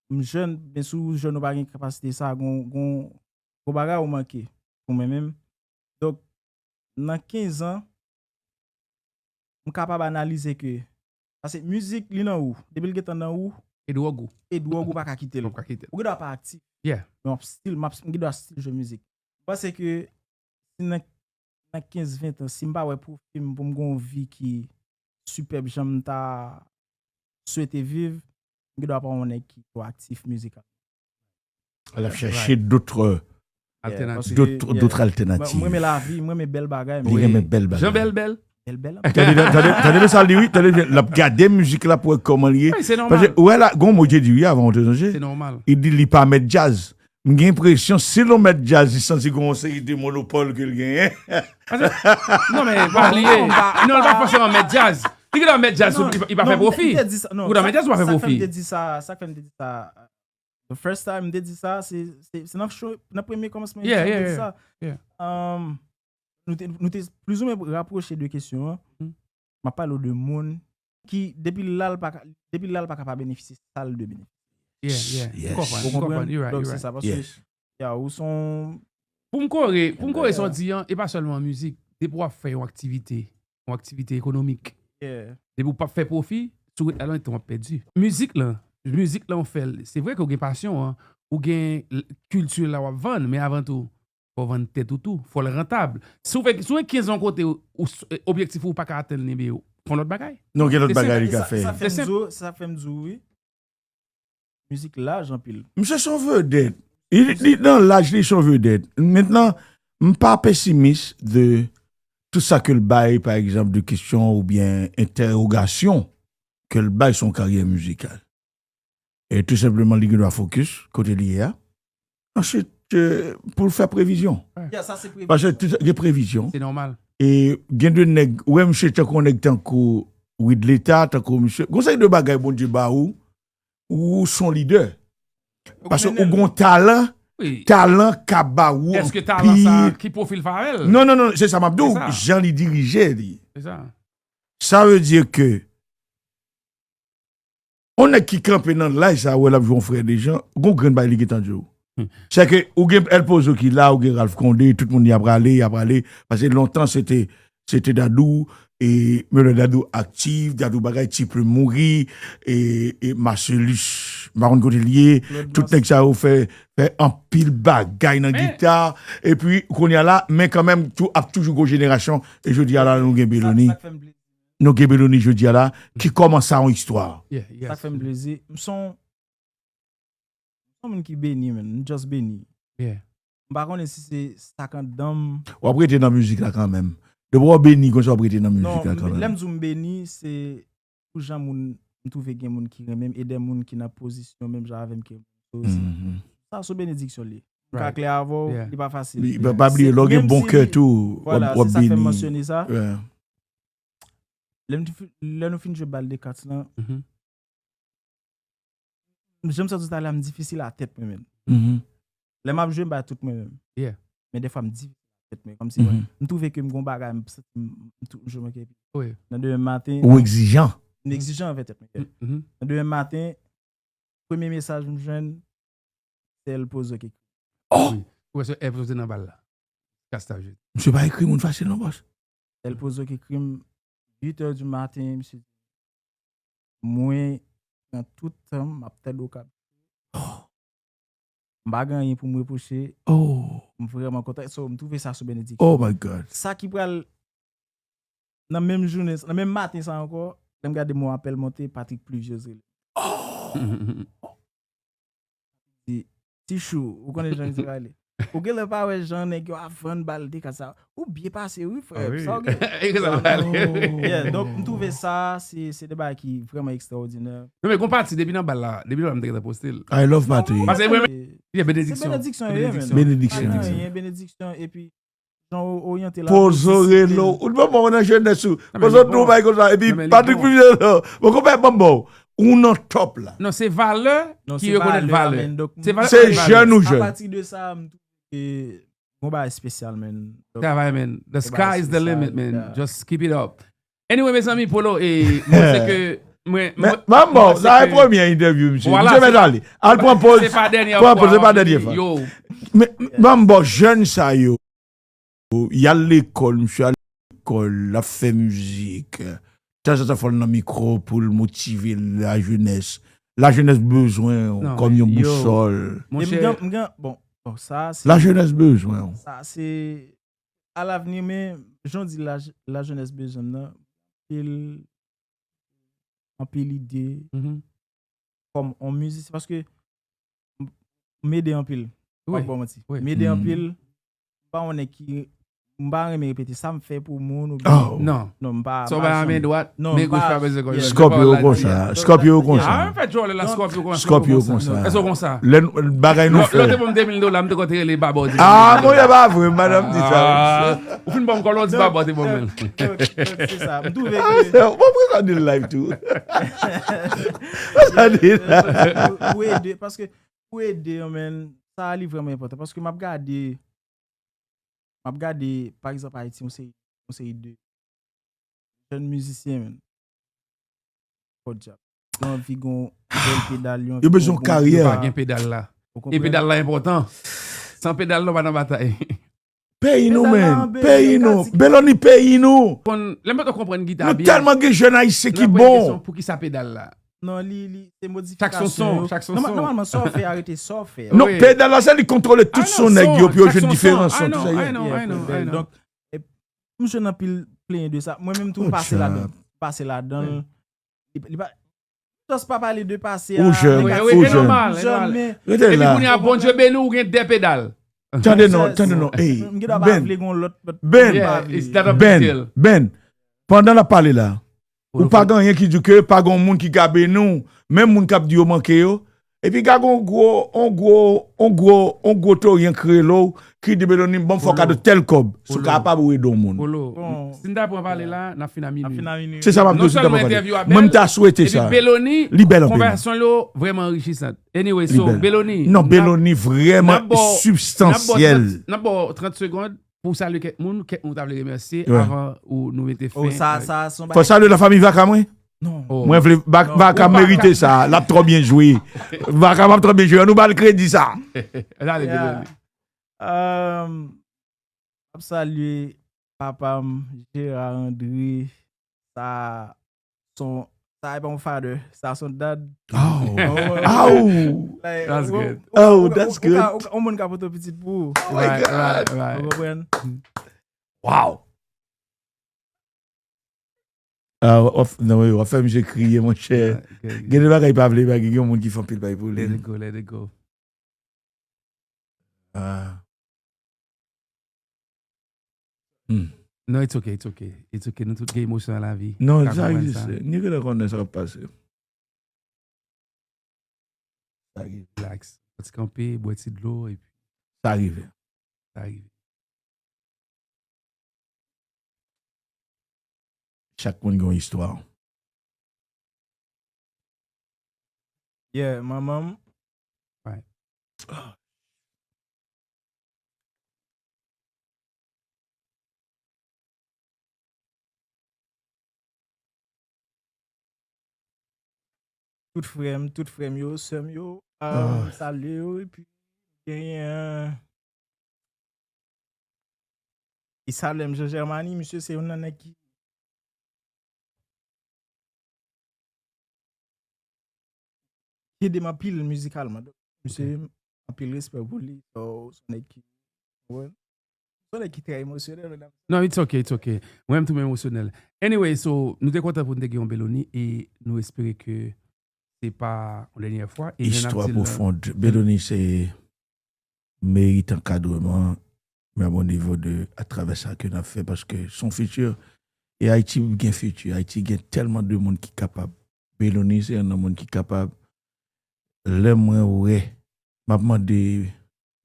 M jèn, men si w jèn ou pa gen kapasite sa, gon, gon, gon bagay ou manke pou mwen menm. Donk, nan kenz an, m kapab analize ke, paske mizik, li nan ou. Depi l gentan nan ou, E dwòg ou. E dwòg ou pa ka kite l. Ou pa kite l. Ou gen dwa pa aktif. Yeah. Men w ap still, m ap, m gen dwa still jwe mizik. M panse ke si nan, nan kenz ven tan, si m pa wè pwofi m pou m gen yon vi ki sipèb jan m ta swete viv, m gen dwa pa yon nèg ki twò aktif mizikal. L ap chèche dòt Alternatif. Dòt dòt altènativ. Mwen renmen lavi, mwen renmen bèl bagay. Li renmen bèl bagay. Jan bèl bèl. Bèl bèl. Tande, tande, tande, tande sa l di, wi. Tande, l ap gade mizik la pou wè kòman l ye. Wi, se Paske, nòmal. wè la, gon mo Dye di, wi, avan w te sonje. Se nòmal. Li di li pa mèt djaz. M gen enpresyon, si l yon mèt djaz, li santi gon seri de monopòl ke l genyen. Non, men, pa bliye. Non, l pa fòseman mèt djaz. Li gen dwa mèt djaz, li pa- li pa fè pwofi. Ou dwa mèt djaz, ou pa fè pwofi. Sa k fè m te di sa, sa k fè m te di sa. The first time m te di sa, se, se, se nan show, nan premye kòmansman Yeah, emisyon m yeah, te di yeah, sa. yeah. Um, nou te, nou te plizoumwen rapwoche de kesyon an. Mhm. M ap pale w de moun ki, depi l la, l pa ka, depi l la, l pa ka pa benefisye sa l dwe benefisye. Yeah, yeah. Yes. M konprann, Ou m konprann. konprann? You're right, Donk, you're se right. sa, paske, Yes. ya, ou son, Pou m kore, pou m kore sa w di an, e pa sèlman mizik. Depi w ap fè yon aktivite, yon aktivite ekonomik. yeah. Depi w p ap fè pwofi, si w ret la lontan w ap pèdi. Mizik lan, mizik lan w fè l, se vre ke w gen pasyon an, ou gen l- kilti la w ap vann, men avan tou, fò w vann tèt ou tou, fò l rantab. Si w fè, si w gen kenz an kote ou, ou s- objektif ou pa ka atenn li, men fè yon lòt bagay. Non, gen lòt Se bagay senp. li ka Sa, fè. sa fè Se m di w, sa fè m di w, wi. Mizik laj anpil. Misye se yon vedèt. Li, li nan laj li se yon vedèt. Mentnan, m pa pesimis de tout sa ke l bay, pa egzanp, de kesyon oubyen entèwogasyon ke l bay sou yon karyè mizikal. E tou senpleman, li gen dwa fokis kote li ye a. Answit, eh, pou l fè previzyon. Yeah, sa se Paske previzyon. Tout gen previzyon. Se nòmal. E gen de nèg, ou wè misye tankou yon nèg tankou Wid Leta, tankou misye. Gon seri de bagay Bondye ba ou, ou son lidè. Paske ou gon talan, Wi. Talan ka ba ou Èske talan sa, anpil. Ki pwofil Pharrell? Non, non, non, se sa m ap di w. Se sa. Jan li dirije li. Se sa. Sa vle di ke yon nèg ki kanpe nan laj sa, wè l ap jwe yon frè de jan, gon grenn bay li gentan di w. Se ke ou gen El Pozo ki la, ou gen Ralph Condé, tout moun y ap rale, y ap rale. Paske lontan se te, se te Dadou, e Melè Dadou aktif, Dadou bagay, Ti Plume mouri, e, e Marcelus, m pa konn kote l ye, tout nèg sa yo fè, fè anpil bagay nan gita. Epi, kounye a la, men kanmenm, tou, ap toujou gwo jenerasyon, e jodi a la, nou gen Bélony. Nou gen Bélony jodi a la, ki kòmanse yon istwa. Yeah, yes. Sa k fè m plezi. M son, Son moun ki beni, man. M just beni. Yeah. M pa konnen si se sa k anndan m. W ap rete nan mizik la kanmenm. Depi w beni konsa, w ap rete nan Non, mizik la m- lè kanmenm. M di w m beni, se pou jan moun, m twouve gen moun ki renmen m e de moun ki nan pozisyon menm jan avè m ki renmen m. So, se- Mhm. Sa sou benediksyon li. M ka Right. klè avè w, Yeah. li pa fasil. Li- Pa pa bliye, lè w gen Menm bon si- kè tou, w Vwala, ap- w ap se sa k fè m beni. Mansyone sa. Yeah. Lè m di- lè nou fin jwe bal de kat lan, Mhm. jan m sot di talè a, m difisil a tèt mwen menm. Mhm. Lè m ap jwe, m bay tout mwen menm. Yeah. Men defwa, m difisil a tèt mwen. Kòmsi Mhm. m twouve ke m gon bagay, m santi m m tou- m jwe manke. Wi. Nan demen maten, Ou egzijan. m egzijan anvè tèt mwen. Mhm. Nan demen maten, premye mesaj m jwenn, se El Pozo ki ekri. Oh! Ou wè se El Pozo nan bal la. Kasta jwe. Misye pa ekri moun fasil non, bòs. El Pozo ki ekri m, uit è di maten, misye di, mwen pran tout tan m, m ap tande w k ap. M pa gen anyen pou m repwoche, Oh, m vrèman kontan. So, m twouve sa sou benediksyon. Oh my God. Sa ki pral nan menm jounen, nan menm maten sa ankò, lè m gade mon apèl monte, Patrick Pluviose rele. Di, Ti Chou, ou konnen jan li te pale. Ou genlè pa wè jan nèg yo ap vann bal de kat sa. Ou byen pase, wi, frè. Ah, wi. Sa w gen. E ke sa pale, wi. Yeah, donk, m twouve sa, se se de bagay ki vrèman ekstraòdinè. Non, men gon pati depi nan bal la, depi lè m te gentan poste l. I love Patrick. Paske mwen, E- yeah, Se benediksyon. benediksyon, Benediksyon. yeah, man. Benediksyon. Pa gen anyen, benediksyon, epi jan w oryante la. Pozo relo. Ou te ban mwen nan jenès ou. Non, men Pozo li tou bon. bay konsa. Epi Non, men li Patrick bon. Pluviose, bon, konpè ban mwen. Ou nan top la. Non, se valè Non, ki se rekonèt valè, valè. Man. Donk, Se valè Se ki valè. jèn ou A jèn. pati de sa, m twouve ke gon bagay espesyal, man. Donk, Travay, man. The gon sky bagay is the espesyal, limit, man. Yeah. Just keep it up. Anyway, mes amis, Polo, e mwen se ke mwen Mwen bon, sa e premye entèvyou, misye. Misye mèt ale. Al pran poz. Se pa dènye Pran poz, se pa fwa. dènye fwa. Yo. Men, men bon, jèn sa yo, y al lekòl, misye al lekòl, l ap fè mizik. Tanzantan fò l nan mikwo pou l motive lajenès. Lajenès bezwen w Non, kòm men, yon yo. bousòl. Mon e m chè, gen, m gen, bon, bon, sa se, Lajenès bezwen w. Sa se, alavni, men jan w di la, lajenès bezwen m nan, anpil, anpil ide mhm. Kòm on mizisyen, paske m- m ede anpil. Wi, Mwen pa manti. wi. M ede Mm. anpil. M pa yon nèg ki, m pa renmen repete sa m fè pou moun ou Oh. Non. Non, m pa. Sa w m pa pa renmen janm- dwat, Non, men m gòch pa- pa bezwen konn. Yeah. Scorpio konsa. Scorpio konsa. Ah, fè djòlè la Scorpio konsa. Scorpio konsa. Èske w konsa? Lè n- bagay nou Lò te fè. Pou m de mil dola, m te konn te rele Babò di. Ah, mwen pa vre, madanm di sa. Ah, ou fin ban m kòlò, di Babò te ban mwen. Donk, donk, se sa. M twouve Ah, ke mwen prezan de live tou. Sa di la. Pou ede, paske pou ede, man, sa li vrèman enpòtan. Paske m ap gade, m ap gade, pa egzanp, Ayiti, yon seri, yon seri de jèn mizisyen, man. Podyab. Yo anvi gon bèl pedal, yo anvi Yo bezwen gon karyè. Pa gen pedal la. Ou E konprann? Pedal la enpòtan. San pedal, nou pa nan batay. Peyi nou, Pedal la men. an bèl, Peyi yo nou. ka di- Beloni, peyi nou. Konn, lè mwen te konprann gita Nou byen. tèlman gen jèn ayisyen ki Lè mwen bon. Kesyon, pou ki sa pedal la? Non, li, li, se Chak modifikasyon. son son, Yo. Chak son Nòmal- son. Nòmalman, sa w fè a rete sa w fè. Non, Wi. pedal la, se li kontwole tout I know, son nèg yo, pou yo chak jwenn son, diferans I son, know, tout sa yo. I know, I know, I know. Donk, e, m jwenn anpil plenyen de sa. Mwen menm tou, m Oh, pase ladan. chat. M pase ladan. Li, li pa, just pa pale de pase a. Ou jèn, Wi, Negatif. Wi, ou e jèn. nòmal, e Jèn, nòmal. men Rete Epi la. kounye a, Bondye beni w, ou gen de pedal. Tande non, Sa, tande sa, non. Ey, m gen dwa pa Ben, vle gon lòt, but Ben, m pa Yeah, vle. it's not a big Ben, deal. Ben, pandan n ap pale la, ou pa gen anyen ki di ke pa gen yon moun ki ka beni w, menm moun k ap di yo manke yo, epi ka gen yon gwo, yon gwo, yon gwo, yon gwo toryan kreyolo ki di Beloni, ban m fè w kado tèl kòb, si w kapab ou ede yon moun. Polo, Bon. Si n ta pran pale la, n ap fin a N ap minui. fin a minui. Se sa m ap Non di w, si n ta sèlman pran pale. Entèvyou a Mwen m bèl. ta swete Epi sa. Beloni, Li bèl anpil. Konvèsasyon yo vrèman anrichisan. Anyway, Li so, bèl. Beloni. Non, n ap- Beloni n vrèman ap ba w- sibstansyèl. N ap ba w trant segonn pou w salye kèk moun, kèk moun w ta vle remèsye Wi. Avan ou nou mete fen. Oh, sa, sa, son Fò salye la fanmi Vaka mwen. Non. Oh. Mwen vle Vaka Non. merite sa. L ap twò byen jwe. Vaka ap twò byen jwe. Annou ba l kredi sa. Dale, Yeah. Beloni. Um, ap salye papa m, Gérard André. Sa son, sa e pa yon father, sa son dad. Oh. Oh. Oh. Like, That's ou- good. ou- Oh, ou- that's ou- ou ka- good. ou ka- Yon moun ka pote yon pitit pou ou. Oh my Right, God. right, right. Ou konprann? Wow. Ah, w ap, non, w ap fè misye kriye, monchè. Gen de bagay pa vle, pa gen yon moun ki fè anpil bagay pou li. Let it go, let it go. Ah. Hmm. Non, it's okay, it's okay. It's okay. Nou tout gen emosyon nan lavi. Non, sa egziste. Ni ke lè konnen sa k ap pase. Sa rive. Relax. Fò ti kanpe, bwè ti dlo, epi sa rive. Sa rive. Chak moun gen yon istwa. Yeah, manman m. Right. Tout frè m, tout frè m yo, sè m yo, ah, m salye yo, epi genyen, e, Isalem Jean Germany, misye se youn nan nèg ki ki ede m anpil mizikalman. Donk, misye, anpil respè pou li. So, se yon nèg ki, wè. Se yon nèg ki trè emosyonèl, medam. Non, it's okay, it's okay. Mwen menm tou mwen emosyonèl. Anyway, so, nou te kontan pou nou te gen yon Belony e nou espere ke se pa yon dènyè fwa. E jan n ap di l lan, istwa pwofon. Belony se merit ankadreman, menm o nivo de, atravè sa ke n ap fè, paske se yon fiti. E Ayiti gen fiti. Ayiti gen tèlman de moun ki kapab. Belony se youn nan moun ki kapab. Lè mwen wè, m ap mande,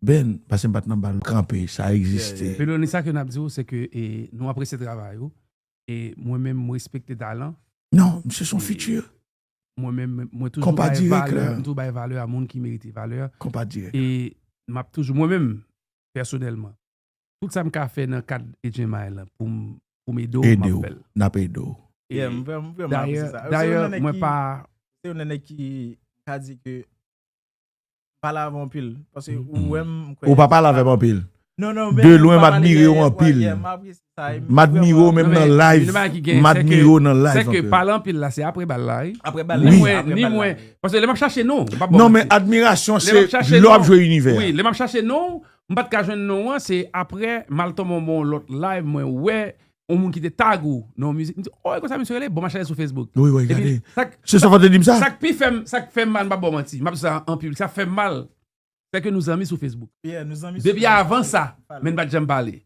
Ben, paske m pa t nan bal kanpe, sa egziste. Belony, sa ke n ap di w, se ke, e, nou apresye travay ou. E mwen menm, mwen respekte talan. Non, misye se yon fiti. Mwen menm, mwen toujou bay valè, m toujou bay valè a moun ki merite valè. Konpa dirèk. E m ap toujou, mwen menm, pèsonèlman, tout sa m ka fè nan kad H M I lan pou m, pou m ede w, m ap fè l. N ap ede w. Yeah, m vrèman, m vrèman apresye sa. Dayè, mwen pa. Se youn nan nèg ki ka di ke pale avè w anpil. Paske ou wè m, m kwè. Ou pa pale avè m anpil. Non, non, men de lwen, m admire w anpil. M admire w menm nan live. M admire w nan live anpil. Sèke pale anpil la, se apre bal la, wi. Apre bal la, wi, apre bal la. Paske lè m ap chache non, m p ap ba w manti. Non, men admirasyon se lè w ap jwe inivè. Wi, lè m ap chache non, m pa t ka jwenn non an, se apre m al tonbe yon lòt live, mwen wè yon moun ki te tag ou nan yon mizik, m di, "Oh, e konsa misye rele?" Bon, m al chache sou Facebook. Wi, wi, gade. Se sa w te di m sa? Sa k pi fè m, sa k fè m mal, m p ap ba w manti. M ap di sa an piblik, sa fè m mal. Se ke nou zanmi sou Facebook. Yeah, nou zanmi sou Facebook. Depi avan sa, men n pa t janm pale.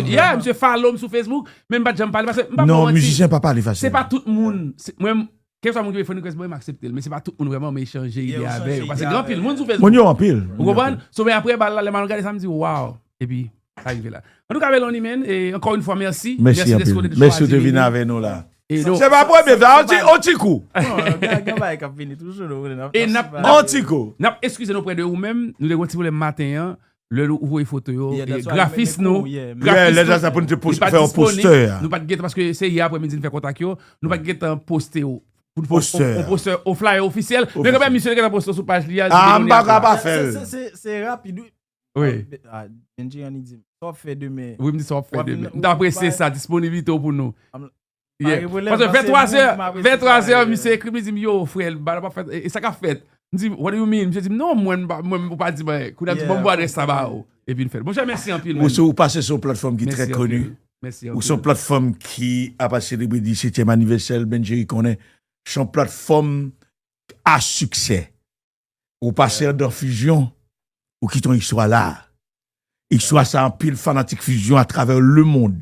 Yeah, misye follow m sou Facebook, men n pa t janm pale, paske m p ap ba w manti. Non, mizisyen pa pale fasil. Se pa tout moun, mwen, kèlkeswa moun ki vin fè request mwen, m aksepte l, men se pa tout moun vrèman m echanje ide avè yo. Paske gen anpil moun sou Facebook. Moun yo anpil. Ou konprann? So, men apre bal la, lè m al gade sa, m di, "Wow." Epi, sa rive la. Antouka, Belony, man, e ankò yon fwa, mèsi. Mèsi anpil. Mèsi w te vin avè nou la. Se pa premye fwa, on ti, on ti kou. Non, gen, gen bagay k ap vini toujou, nou, n ap, e n ap, n ap, on ti kou. N ap eskize nou prè de ou menm, nou te gen yon ti pwoblèm maten an, lè nou voye foto yo, e grafis nou, grafis nou, nou pa t disponib, nou pa t gentan, paske se yè aprè midi n fè kontak yo, nou pa t gentan poste yo. Pou n fè yon, yon poster, yon flyer ofisyèl. Men kanmenm, misye gentan poste sou paj li a, li te gen yon. Ah, m pa ka pa fè l. Se, se, se, se rapid, wi. Wi. Ah, Benji Ranny di m, "Sa w ap fè demen?" Wi, m di, "Sa w ap fè demen?" M t apresye sa, disponiblite w pou nou. Yeah. Paske venntrwa zè, venntrwa zè, misye ekri m, li di m, "Yo, frè, bal la p ap fèt, e, e sa k ap fèt?" M di, "What do you mean?" Misye di m, "Non, mwen, m pa, mwen, ou pa di m anyen." Kounye a, tou ban m adrès la ba ou. Epi n fè l. Monchè, mèsi anpil, man. Ou se, ou pase sou yon platfòm ki trè koni. Mèsi anpil. Ou se yon platfòm ki ap selebre disetyèm anivèsè l, Benji konnen. Se yon platfòm a siksè. Ou pase anndan Fusion, ou kite yon istwa la. Istwa sa, anpil fanatik Fusion atravè lemonn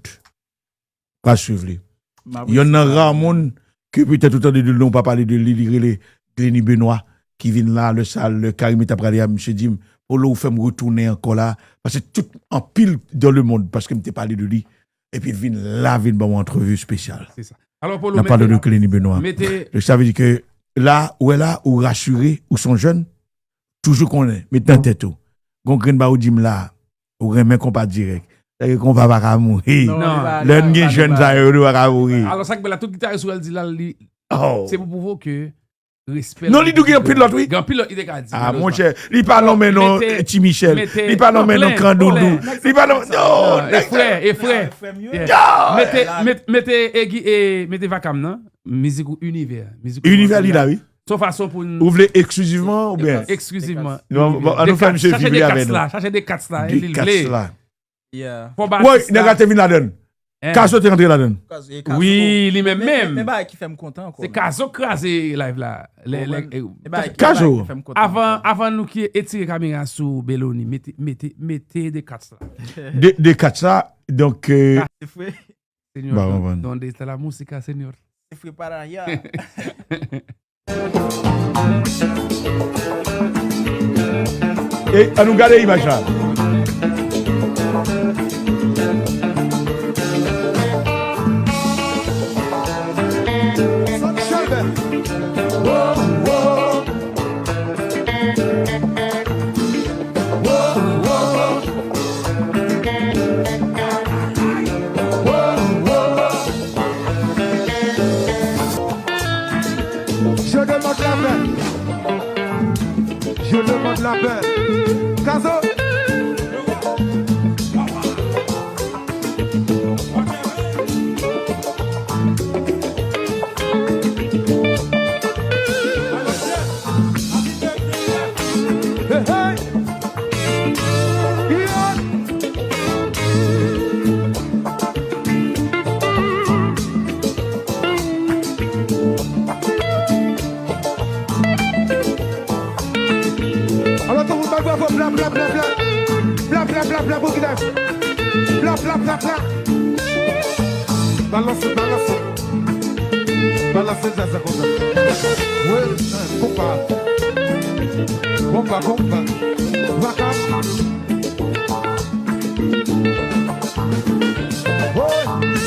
pral swiv li. Yonn nan ra moun ke petèt ou tande de non, ou pa pale de li, li rele Glenny Benoît, ki vin la, lè sa, lè Carimi t ap prale a, misye di m, "Polo, ou fè m retounen ankò la," paske tout, anpil dans le monde, paske m te pale de li, epi l vin la, vin ban m yon antrevi espesyal. Se sa. Alò, Polo, n ap pale de Glenny Benoît. Donk, sa vle di ke la, ou wè la, ou rasire, ou se yon jèn, toujou konnen, met nan tèt ou. Gon grenn ba ou di m la, ou renmen konpa dirèk. Sa vle di konpa pa ka mouri. Non, lè n gen jèn sa yo, nou pa ka mouri. Alò, sa k bèl la, tout gitaris ou wè l di la, li, se pou pwouve w ke respè. Non, li tou gen anpil lòt, wi. Gen anpil lòt, li te ka di. Ah, monchè, li pa nonmen non Ti Michel, li pa nonmen non Kandoudou, li pa nonmen, non, e frè, e frè. Mete, mete, mete Vakam nan, mizik ou inivè, mizik ou inivè li la, wi. Se yon fason pou n. Ou vle eksklizivman oubyen? Eksklizivman. Non, bon, ann fè misye vibre avè nou. Chache de kats la, chache de kats la, li vle. Fò ba atis la. Nèg la te vin ladann. Kazo te antre ladan. Wi, li menm menm. Men bagay ki fè m kontan ankò. Se Kazo k kraze live la. Lè lè Men bagay ki fè m kontan. Avan avan nou ki etire kamera sou Beloni, mete mete mete de kat la. De de kat la, donk euh, Señor, don, don de esta la música, señor. Se fwe para ya. E, ann nou gade imaj la. Je demande la paix. Je demande la paix. Kazo. Hey, hey. Alò, tout moun bay bravo, bla, bla, bla, bla. Bla, bla, bla, bla, pou Guy Dave. Bla, bla, bla, bla. Balanse, balanse. Balanse djaz la konsa. Wi, konpa. Konpa, konpa. Vaka.